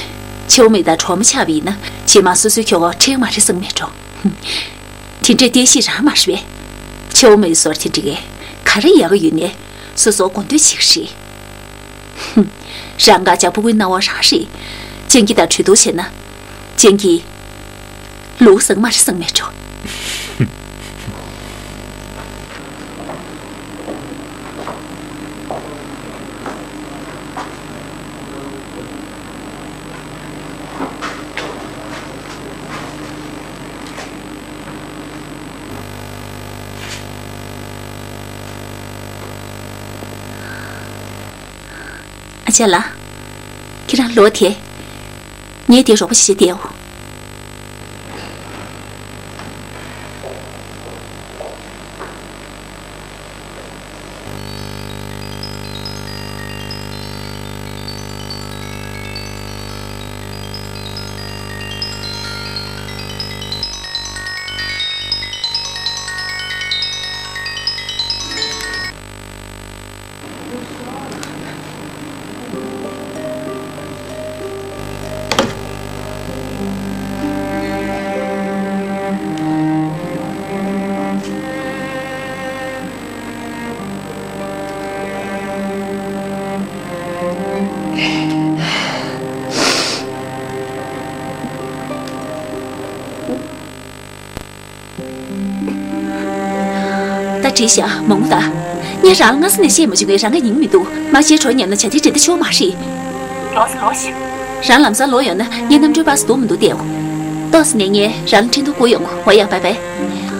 ཆའོ་མེ་དང་གྲོགས་མོ་ཆགས་པ་ཡིན་ན་རྗེས་མ་སོ་སོའི་ཁྱོ་ག་འཁྲིད་མ་རེད་བསམ་མེད་འགྲོ། དེ་འདྲའི་བསྟན་བཤིག་རང་མ་རེད་པས། ཆའོ་མེ་ཟོར་དེ་འདྲ་གི་ག་རེ་ཡག་གི་ཡོད་ནས་སོ་སོ་མགོ་འདོད་བྱེད་ཀྱི་རེད། རང་ཀ་ཤག་ཕྲུ་གུའི་སྣང་བ་རང་རེད། སྤྱང་ཀི་དང་གྲོས་བསྡུར་བྱས་ན། སྤྱང་ཀི། ལུག་བཟང་མ་རེད་བསམ་མེད་འགྲོ། ཨ་ཅག་ལགས། ཁྱེད་རང་ལོག་དེ། ངས་དེ་རོགས་པ་བྱེད་བྱེད་བསྡད་འོ། ད་བྲིས་ཤག་མང་པོ་ད། ངས་རང་ལ་སྔ་ས་ནས་བཤད་མ་བྱུང་ངས་རང་གིས་ཉན་གི་མི་འདུག་མ་བྱས་གྲོ་ཉར་ན་བྱ་དེ་འགྲན་ཟླ་ཆེ་བ་མ་རེད། ལོགས་སུ་ལོག་ཤིག་རང་ལམ་སང་ལོག་ཡོང་ན་ངའི་གནམ་གྲུའི་པ་སི་འདུག་མི་འདུག་བལྟས་འོ། ཏོག་ཙམ་ནས་ངས་རང་ལ་འཕྲིན་ཐུང་བསྐུར་ཡོང་གོ། འོ་ཡ། བའི་བའི།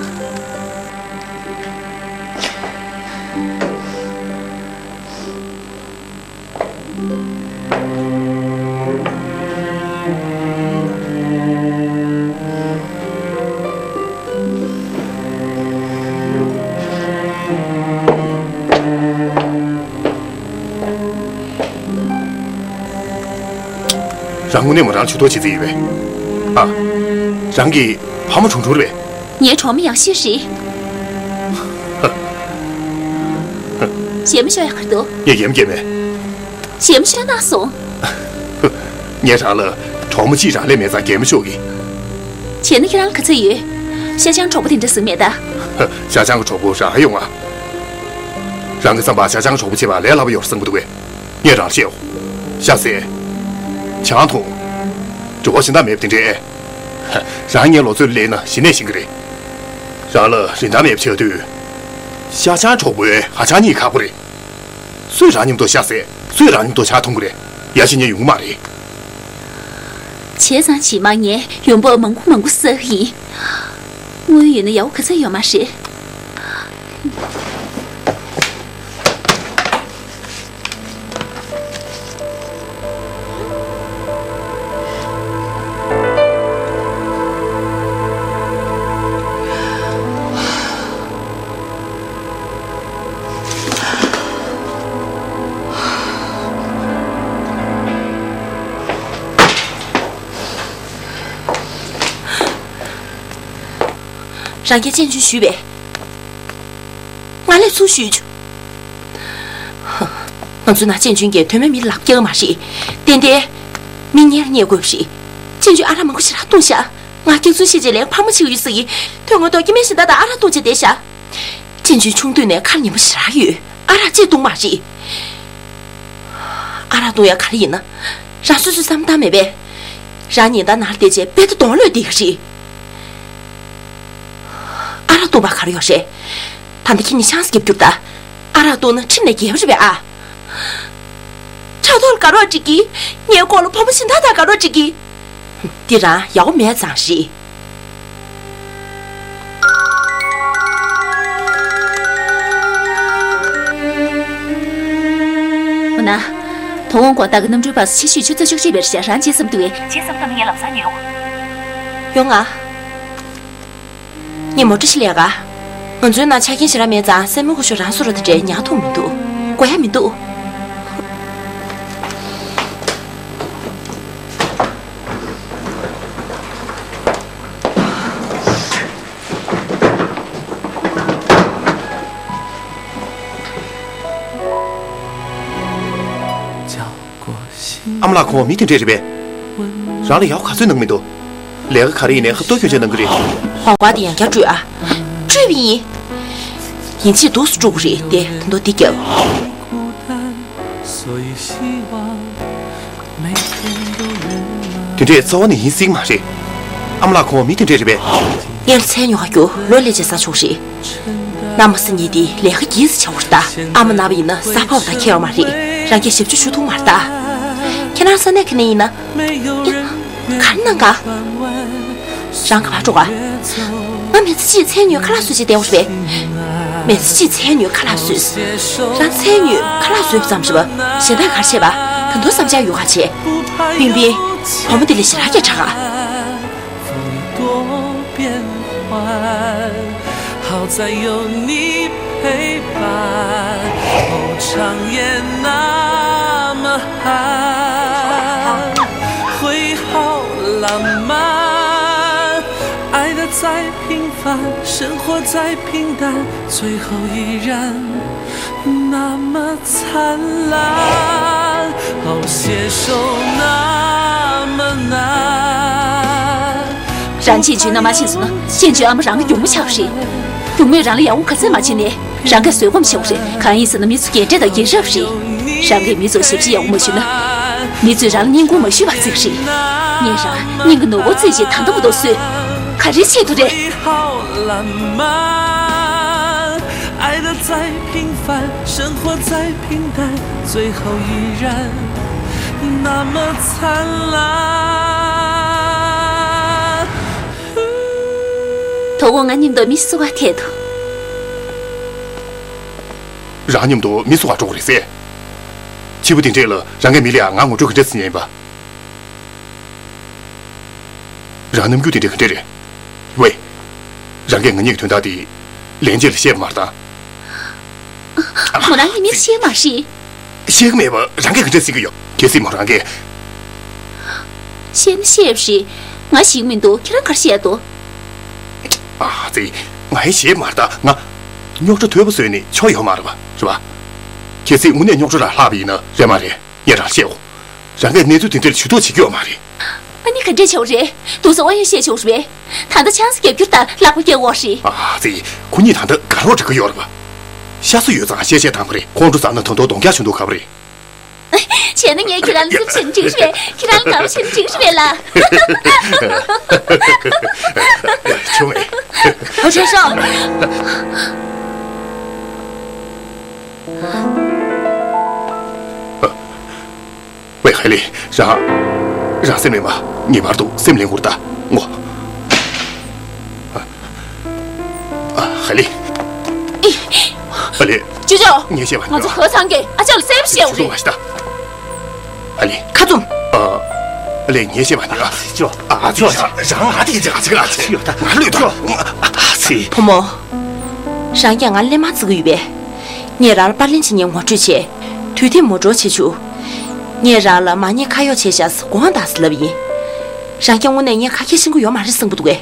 རང་དངོས་གནས་མོ་རང་ཇུས་གཏོགས་བྱེད་རྩིས་ཡོད་པས། ཨ། རང་གི་ཕ་མ་གྲོང་གྲོང་རེད་པས། ངའི་གྲོགས་མོ་ཡག་ཤོས་རེད། གཞས་མ་ཤོར་ཡག་ག་རེ་འདུག་ངས་གད་མོ་བརྒྱབ་མེད། གཞས་མ་ཤོར་ན་སོང་། ངས་རང་ལ་གྲོགས་མོ་གཅིག་རང་ལས་མེད་ཙང་གད་མོ་ཤོར་གི། བྱས་ན་ཁྱེད་རང་ལ་ག་ཚོད་ཡོད། ཤ་ཆང་གྲོགས་པོ་དེ་འདྲ་ཟིག་མེད་ད། ཤ་ཆང་གི་གྲོགས་པོ་རག་ཡོང་ང་། རང་གི་བསམ་པར་ཤ་ཆང་གི་གྲོགས་པོ་བྱེད་པ་ལས་སླ་པོ་ཡོད་བསམ་གི་འདུག་གས། ངས་རང་ལ་བཤད་འོ། ཤ་ཟས། ཆང་འཐུང་། འགྲོ་བ་གཞན་དག་མེད་པ་དེ་འདྲས། རང་ངའི་ལོ་ཚོད་སླེབས་ན་གཞི་ནས་ཤེས་ཀྱི་རེད། རང་ལ་རིན་ཐང་མེད་པ་ཆགས་དུས། ཤ་ཆང་གྲོགས་པོའི་ཧ་ཅང་གཉིད་ཁག་པོ་རེད། སུས་རང་མཉམ་དུ་ཤ་ཟས། སུས་རང་མཉམ་དུ་ཆང་འཐུང་གི་རེད། ཡ་ཤི་ཉན་ཡོང་གི་མ་རེད། བྱས་ཙང་རྗེས་མ་ངས་ཡོང་འབབ་མང་པོ་མང་པོ་བསགས་ཀྱི་ཡིན། དངུལ་ཡོད་ན་ཡག་པོ་ག་ཚོད་ཡོད་མ་རེད། རང་གིས་ཅན་ཅུན་ཞུས་པས། ང་ལས་ཚུར་ཞུས་བྱུང་། ང་ཚོའི་ནང་ཅན་ཅུན་གྱིས་དོན་མེད་མི་ལ་ལབ་རྒྱག་གི་མ་རེད། ཏན་ཏན་མི་གཉེར་གཉེར་དགོས་པ་རེད། ཅན་ཅུན་ཨ་རག་མང་པོ་ཞེ་དྲག་བཏུང་ཤག་ང་སྐྱག་རྫུན་བཤད་རྗེས་ལན་ཕངས་པོ་བྱེད་ཀྱི་ཡོད་ས་ཡིན། དོན་དངོས་ཐོག་སྐྱེ་དམན་གཞན་དག་དང་ཨ་རག་བཏུང་བྱས་བསྡད་ཤག་ཅན་ཅུན་ཆུང་དུས་ནས་ཁ་ཉན་པོ་ཞེ་དྲག་ཡོད། ཨ་རག་ཅིག་བཏུང་མ་རེད། ཨ་རག་བཏུང་ཡ་ག་རེ་ཡིན་ན། རང་སོ་སོའི་བསམ་བློ་བཏང་མེད་པས། རང་ཉིན་ལྟར་ནང་བསྡད་བྱས་དཔེ་ད་གདོང་ལོག་བསྡད་ཀྱི་རེད། ཨ་རག་བཏུང་བ་ག་རེ་ཡོད་རེད། ད་ལྟ་ཁྱེད་གཉིས་ཆང་ས་རྒྱབ་རྒྱུར་ད། ཨ་རག་བཏུང་ན་ཁྲིམས་ནས་འགལ་བ་རེད་པས་ཨ། ཕྲག་དོག་ལ་དགའ་རོགས་འགྲིག་གི། ངའི་ལྐོག་ལ་ཕོ་མོ་གཞན་དག་དང་དགའ་རོགས་འགྲིག་གི། འདི་རང་ཡག་པོ་མེད་ཙང་རེད། འོ་ན། དོ་དགོང་དགོང་དག་གི་གནམ་གྲུའི་བར་སུ་ཆེ་ཤོས་ཆུ་ཚོད་བཅུ་གཅིག་བར་ཞག་རང་བརྗེད་སོང་འདུག་གས། བརྗེད་སོང་ད་ངས་ལམ་སང་ཉོས་ཡོང་། ཡོང་ང་། ངས་མོ་ཊ་ཞིག་ལས་ཀ། ང་ཚོའི་ནང་ཆ་རྐྱེན་ཞེ་དྲག་མེད་ཙང་སེན་མོ་ཁུ་ཤུ་རང་བཟོ་རོགས་དེ་འདྲས་ཉར་ཐུབ་མི་འདུག་དགོས་ཡ་མི་འདུག་ཨ་མ་ལགས། ཁོང་མི་དེ་འདྲས་རེད་པས། རང་ལ་ཡག་པོ་ག་ཚོད་གནང་མི་འདུག་ལས་ཀ་ག་རེ་ཡིན་ནའི་ཧབ་ཏོ་སྐྱོན་ཆ་གནང་གི་རེད། ཧོང་པ་དེ་ཡང་བསྐྱར་བཀྲུས་ཨ། བཀྲུས་པ་ཡིན། ཡིན་ཕྱིར་འདུག་སེ་བཀྲུ་དགོས་རེད་དེ་ད་དུང་འདི་རྒྱབ། དེ་འདྲས་རྩ་བ་ནས་ཡིན་སྲིད་མ་རེད། ཨ་མ་ལགས། ཁོང་མི་དེ་འདྲས་རེད་པས། སྔོན་ལ་མཚན་ཉོ་ག་རྒྱུ་ལོ་ལས་བྱེད་ས་ཆོག་རེད། གནམ་མ་ས་གཉིས་དེ་ལས་ཀ་གིས་བྱ་བར་ལྟ། ཨ་མ་ན་བ་ཡིན་ན་ས་ཕོབ་དང་ཁྱད་པར་མ་རེད། རང་གིས་ཞབས་ཕྱི་ཞུ་ཐུབ་མ་རེད་ད། ཁྱེད་རང་ས་གནས་ག་ནས་ཡིན་ན། ཡ། ག་རེ་གནང་ག་རང་ག་པར་འགྲོ་ག་ང་མི་ཚེ་གཅིག་མཚན་ཉོས་ཁ་ལག་བཟོས་བྱས་བསྡད་པ་རེད་པས། མི་ཚེ་གཅིག་མཚན་ཉོས་ཁ་ལག་བཟོས། རང་མཚན་ཉོས་ཁ་ལག་བཟོས་པ་ཙམ་རེད་པ། གཞན་དག་ག་རེ་བྱས་པ། ད་དུང་བསམ་འཆར་ཡོད་ག་བྱས། པིན་པིན། བུ་མོ་དེ་ལས་ཞེ་དྲག་སྐད་གྲགས་ག་རང་ཅན་ཅུན་མནའ་མ་བྱས་སོང་ན་ཅན་ཅུན་ཨ་མ་རང་གི་མགྱོགས་མོ་ཆགས་པ་རེད། མགྱོགས་མོས་རང་ལ་ཡག་པོ་ག་ཚད་མ་བྱས་ནས་རང་གིས་བཟོད་སྒོམ་བྱེད་དགོས་རེད། གང་ཡིན་ཟེར་ན་མི་ཚོ་རྒན་གྲས་དང་རྒན་རབས་རེད། རང་གིས་མི་ཚོར་ཞབས་ཕྱི་ཡག་པོ་མ་ཞུས་ན། མི་ཚོས་རང་ལ་བསྙེན་བཀུར་མ་ཞུས་པ་བརྩི་གི་རེད། ངས་རང་སྙིང་གི་ནོར་བུ་བརྩིས་བྱས་ད་ལྟ་བར་དུ་གསོས། ག་རེ་བྱེད་དུ་རེད། དོ་དགོང་ང་མཉམ་དུ་མི་ཞིག་བཙུགས་ག་འཐད་དོ། རང་མཉམ་དུ་མི་བཙུགས་ག་འགྲོ་གི་རེད་ཟེར། ཕྱི་པོ་དེ་འདྲས་ལ་རང་གིས་མི་ལ་ཡ་ང་ངོ་སྤྲོད་ག་འདྲས་བྱེད་ཉན་ཡིན་པ། རང་རྣམ་འགྱུར་དེ་འདྲས་ག་འདྲས་རེད། ཝེ། རང་གིས་ང་གཉིས་ཀྱི་དོན་དག་དེ་ལན་གཅིག་ལ་བཤད་པ་མ་རེད་ད། མོ་རང་གིས་མི་ལ་བཤད་མ་རེད། བཤད་གི་མེད་པ་རང་གིས་ག་འདྲས་ཟེར་གི་ཡོད། གལ་སྲིད་མོ་རང་གིས། བཤད་ན་བཤད་པ་རེད། ང་ཞིག་མི་འདུག་ཁྱེད་རང་ག་རེ་བཤད་དོ། ཨ་ཙི། ང་ཡི་བཤད་མ་རེད་ད། ང་རྙོག་དྲ་དོད་པོ་བཟོས་ནས་ཆོ་ཡོད་མ་རེད་པ། རེད་པ། གལ་སྲིད་དངོས་གནས་རྙོག་དྲ་རང་ལྷག་པ་ཡིན་ན་རེད་མ་རེད། ངས་རང་བཤད་འོ། རང་གིས་གནས་ཚུལ་དེ་འདྲ་ལ་ཇུས་གཏོགས་བྱེད་རྒྱུ་ཡོད་མ་རེད། ཨ་ནི་ག་འདྲས་བྱས་པ་རེད། དུང་སོ་ཨ་ཡོད་བཤད་ཆོག་རེད། ད་ལྟ་ཆང་ས་རྒྱབ་རྒྱུར་ད་ལག་པ་རྒྱག་འོག་རེད། ཨ་ཙི། ཁོ་གཉིས་ད་ལྟ་དགའ་རོགས་འགྲིག་གི་ཡོད་རེད་པ། ཤ་ཚ་ཡོད་ཙང་བཤད་བཤད་དང་པ་རེད། ཁོང་ཁྲོ་ཟ་ན་ད་དུང་གདོང་རྒྱག་བྱུང་འདུག་ག་པ་རེད། བྱས་ན་ངས་ཁྱེད་རང་ལ་སེམས་ཆེན་འགྲིག་རེད། ཁྱེད་རང་ལ་ང་བ་ཆེན་འགྲིག་རེད་ལ། ཆུང་ངེ། ཨོ་ཆེ་ཤོག་ཝེ་ཧའེ་ལི། རང་། རང་སེམས་ལེན་པ། ངེས་པར་དུ་སེམས་ལེན་དགོས་རེད་ད། ངོ་། ཨ། ཧའེ་ལི། ཧའེ་ལི། ཅོ་ཅོ། ངས་བཤད་པ། ང་ཚོ་ཁོ་ཚང་གིས་ཨ་ཅག་ལ་སེམས་ཤེས་རེད། ཧའེ་ལི། ཁ་བཙུམ། ཨ། ཧའེ་ལི། ངས་བཤད་པ་ཅོ། ཨ་ཙི། རང་ང་དེ་ཡིན་ཅག་ཅིག་ཨ་ཙི། ང་ལོས་ད། ཨ་ཙི། བུ་མོ། རང་གིས་ང་ལ་གླེན་མ་བརྩི་གི་ཡོད་པས། ངས་རང་ལ་པར་ལེན་བྱེད་མཁན་ངོ་སྤྲོད་བྱས། དུས་དེབ་མོ་ཌོ་བྱེད་བཅུག་ངས་རང་ལ་མ་ཉེས་ཁ་གཡོགས་བྱས་ཤག་དགོངས་དག་ཟེར་ལབ་ཡིན། རང་གིས་དངོས་གནས་ངས་ཁ་ཁྱེར་ཤེས་ཀྱི་ཡོད་མ་རེད་བསམ་གྱི་འདུག་གས།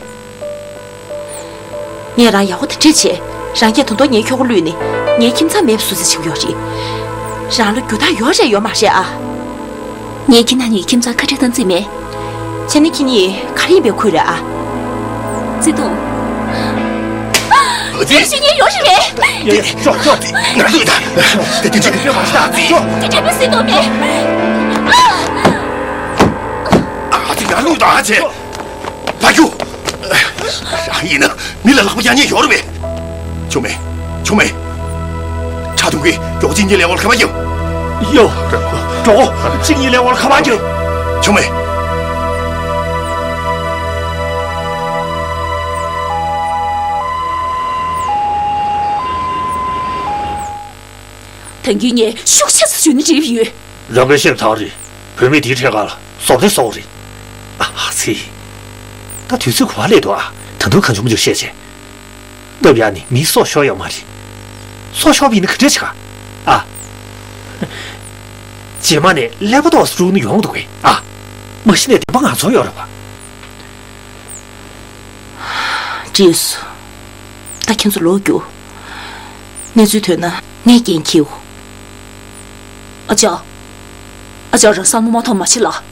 ངས་རང་ཡག་པོ་དེ་འདྲས་བྱས། རང་གིས་ད་དུང་ངའི་ཁྱོ་ག་བསླུས་ནས་ངའི་ཁྱིམ་ཚང་མེད་པ་བཟོ་རྩིས་བྱེད་ཀྱི་ཡོད་རེད། རང་ལ་རྒྱུ་དག་ཡོད་རེད་ཡོད་མ་རེད་ཨ། ངས་ཁྱེད་རྣམ་གཉིས་ཁྱིམ་ཚང་ཁ་བྲལ་གཏོང་རྩིས་མེད། བྱས་ན་ཁྱེད་གཉིས་ག་རེ་ཡིན་པའི་ཁུལ་རེད་ཨ། བརྩེ་དུང་། ཨ་ཙི། ཞུ་མཁན་ཡོད་རེད་པས། ཡ་ཡ་ཤོག་ཤོག་ང་ལུས་ད། དེ་དེ་ཅི་ཡོད་མ་རེད་ཨ་ཙི། དེ་འདྲ་མི་སྲིད་དོ་མེད། ཨ་ཙི་ང་ལུས་ད་ཨ་ཙི། ཕ་ཁྱུ། རང་ཡིན་ན་མི་ལ་ལག་པ་རྒྱག་མཁན་ཡོད་རེད་པས། ཆུང་མེ། ཆུང་མེ། ཁྲ་ཐུང་གིས་མགྱོགས་གཅིག་གཉིས་ལས་འོག་ལ་ཁ་པར་རྒྱབ། ཡོ། འགྲོ། གཅིག་གཉིས་ལས་འོག་ལ་ཁ་པར་རྒྱབ། ཆུང་མེ། ད་གིན་ངས་ཤུགས་ཆེ་ཙམ་ཞུས་ན་འགྲིག་ཡོད། རང་གིས་ཤེས་པ་ཐག་རེད། བུད་མེད་དེའི་འཕྲད་ཁ་ལ་བཟོ་ལྟ་བཟོ་བ་རེད། ཨ་ཙི། ད་དུས་ཚོད་ག་པར་སླེབས་འདུག་ཨ། ད་དུང་གང་བྱུང་མང་བྱུང་བཤད་བྱས། སྟབས་ཡག་ནི་མིའི་སྲོག་ཤོར་ཡོད་མ་རེད། སྲོག་ཤོར་བ་ཡིན་ན་ག་འདྲས་བྱེད་ག་ཨ། རྗེས་མ་ནས་ཀླད་པ་ཏོག་ཙམ་རུག་ན་ཡོང་འདུག་གས་ཨ། མ་གཞི་ནས་བདེན་པ་ང་ཚོར་ཡོད་རེད་པ། འགྲིགས་སོང་། ད་ཁྱེད་ཚོ་ལོག་རྒྱུགས། གནས་ཚུལ་ཐོན་ན་ངས་འགན་འཁྱེར། ཨ་ཅག་ཨ་ཅག་རང་བསམ་བློ་མ་ཐོངས་མ་བྱེད་ལ།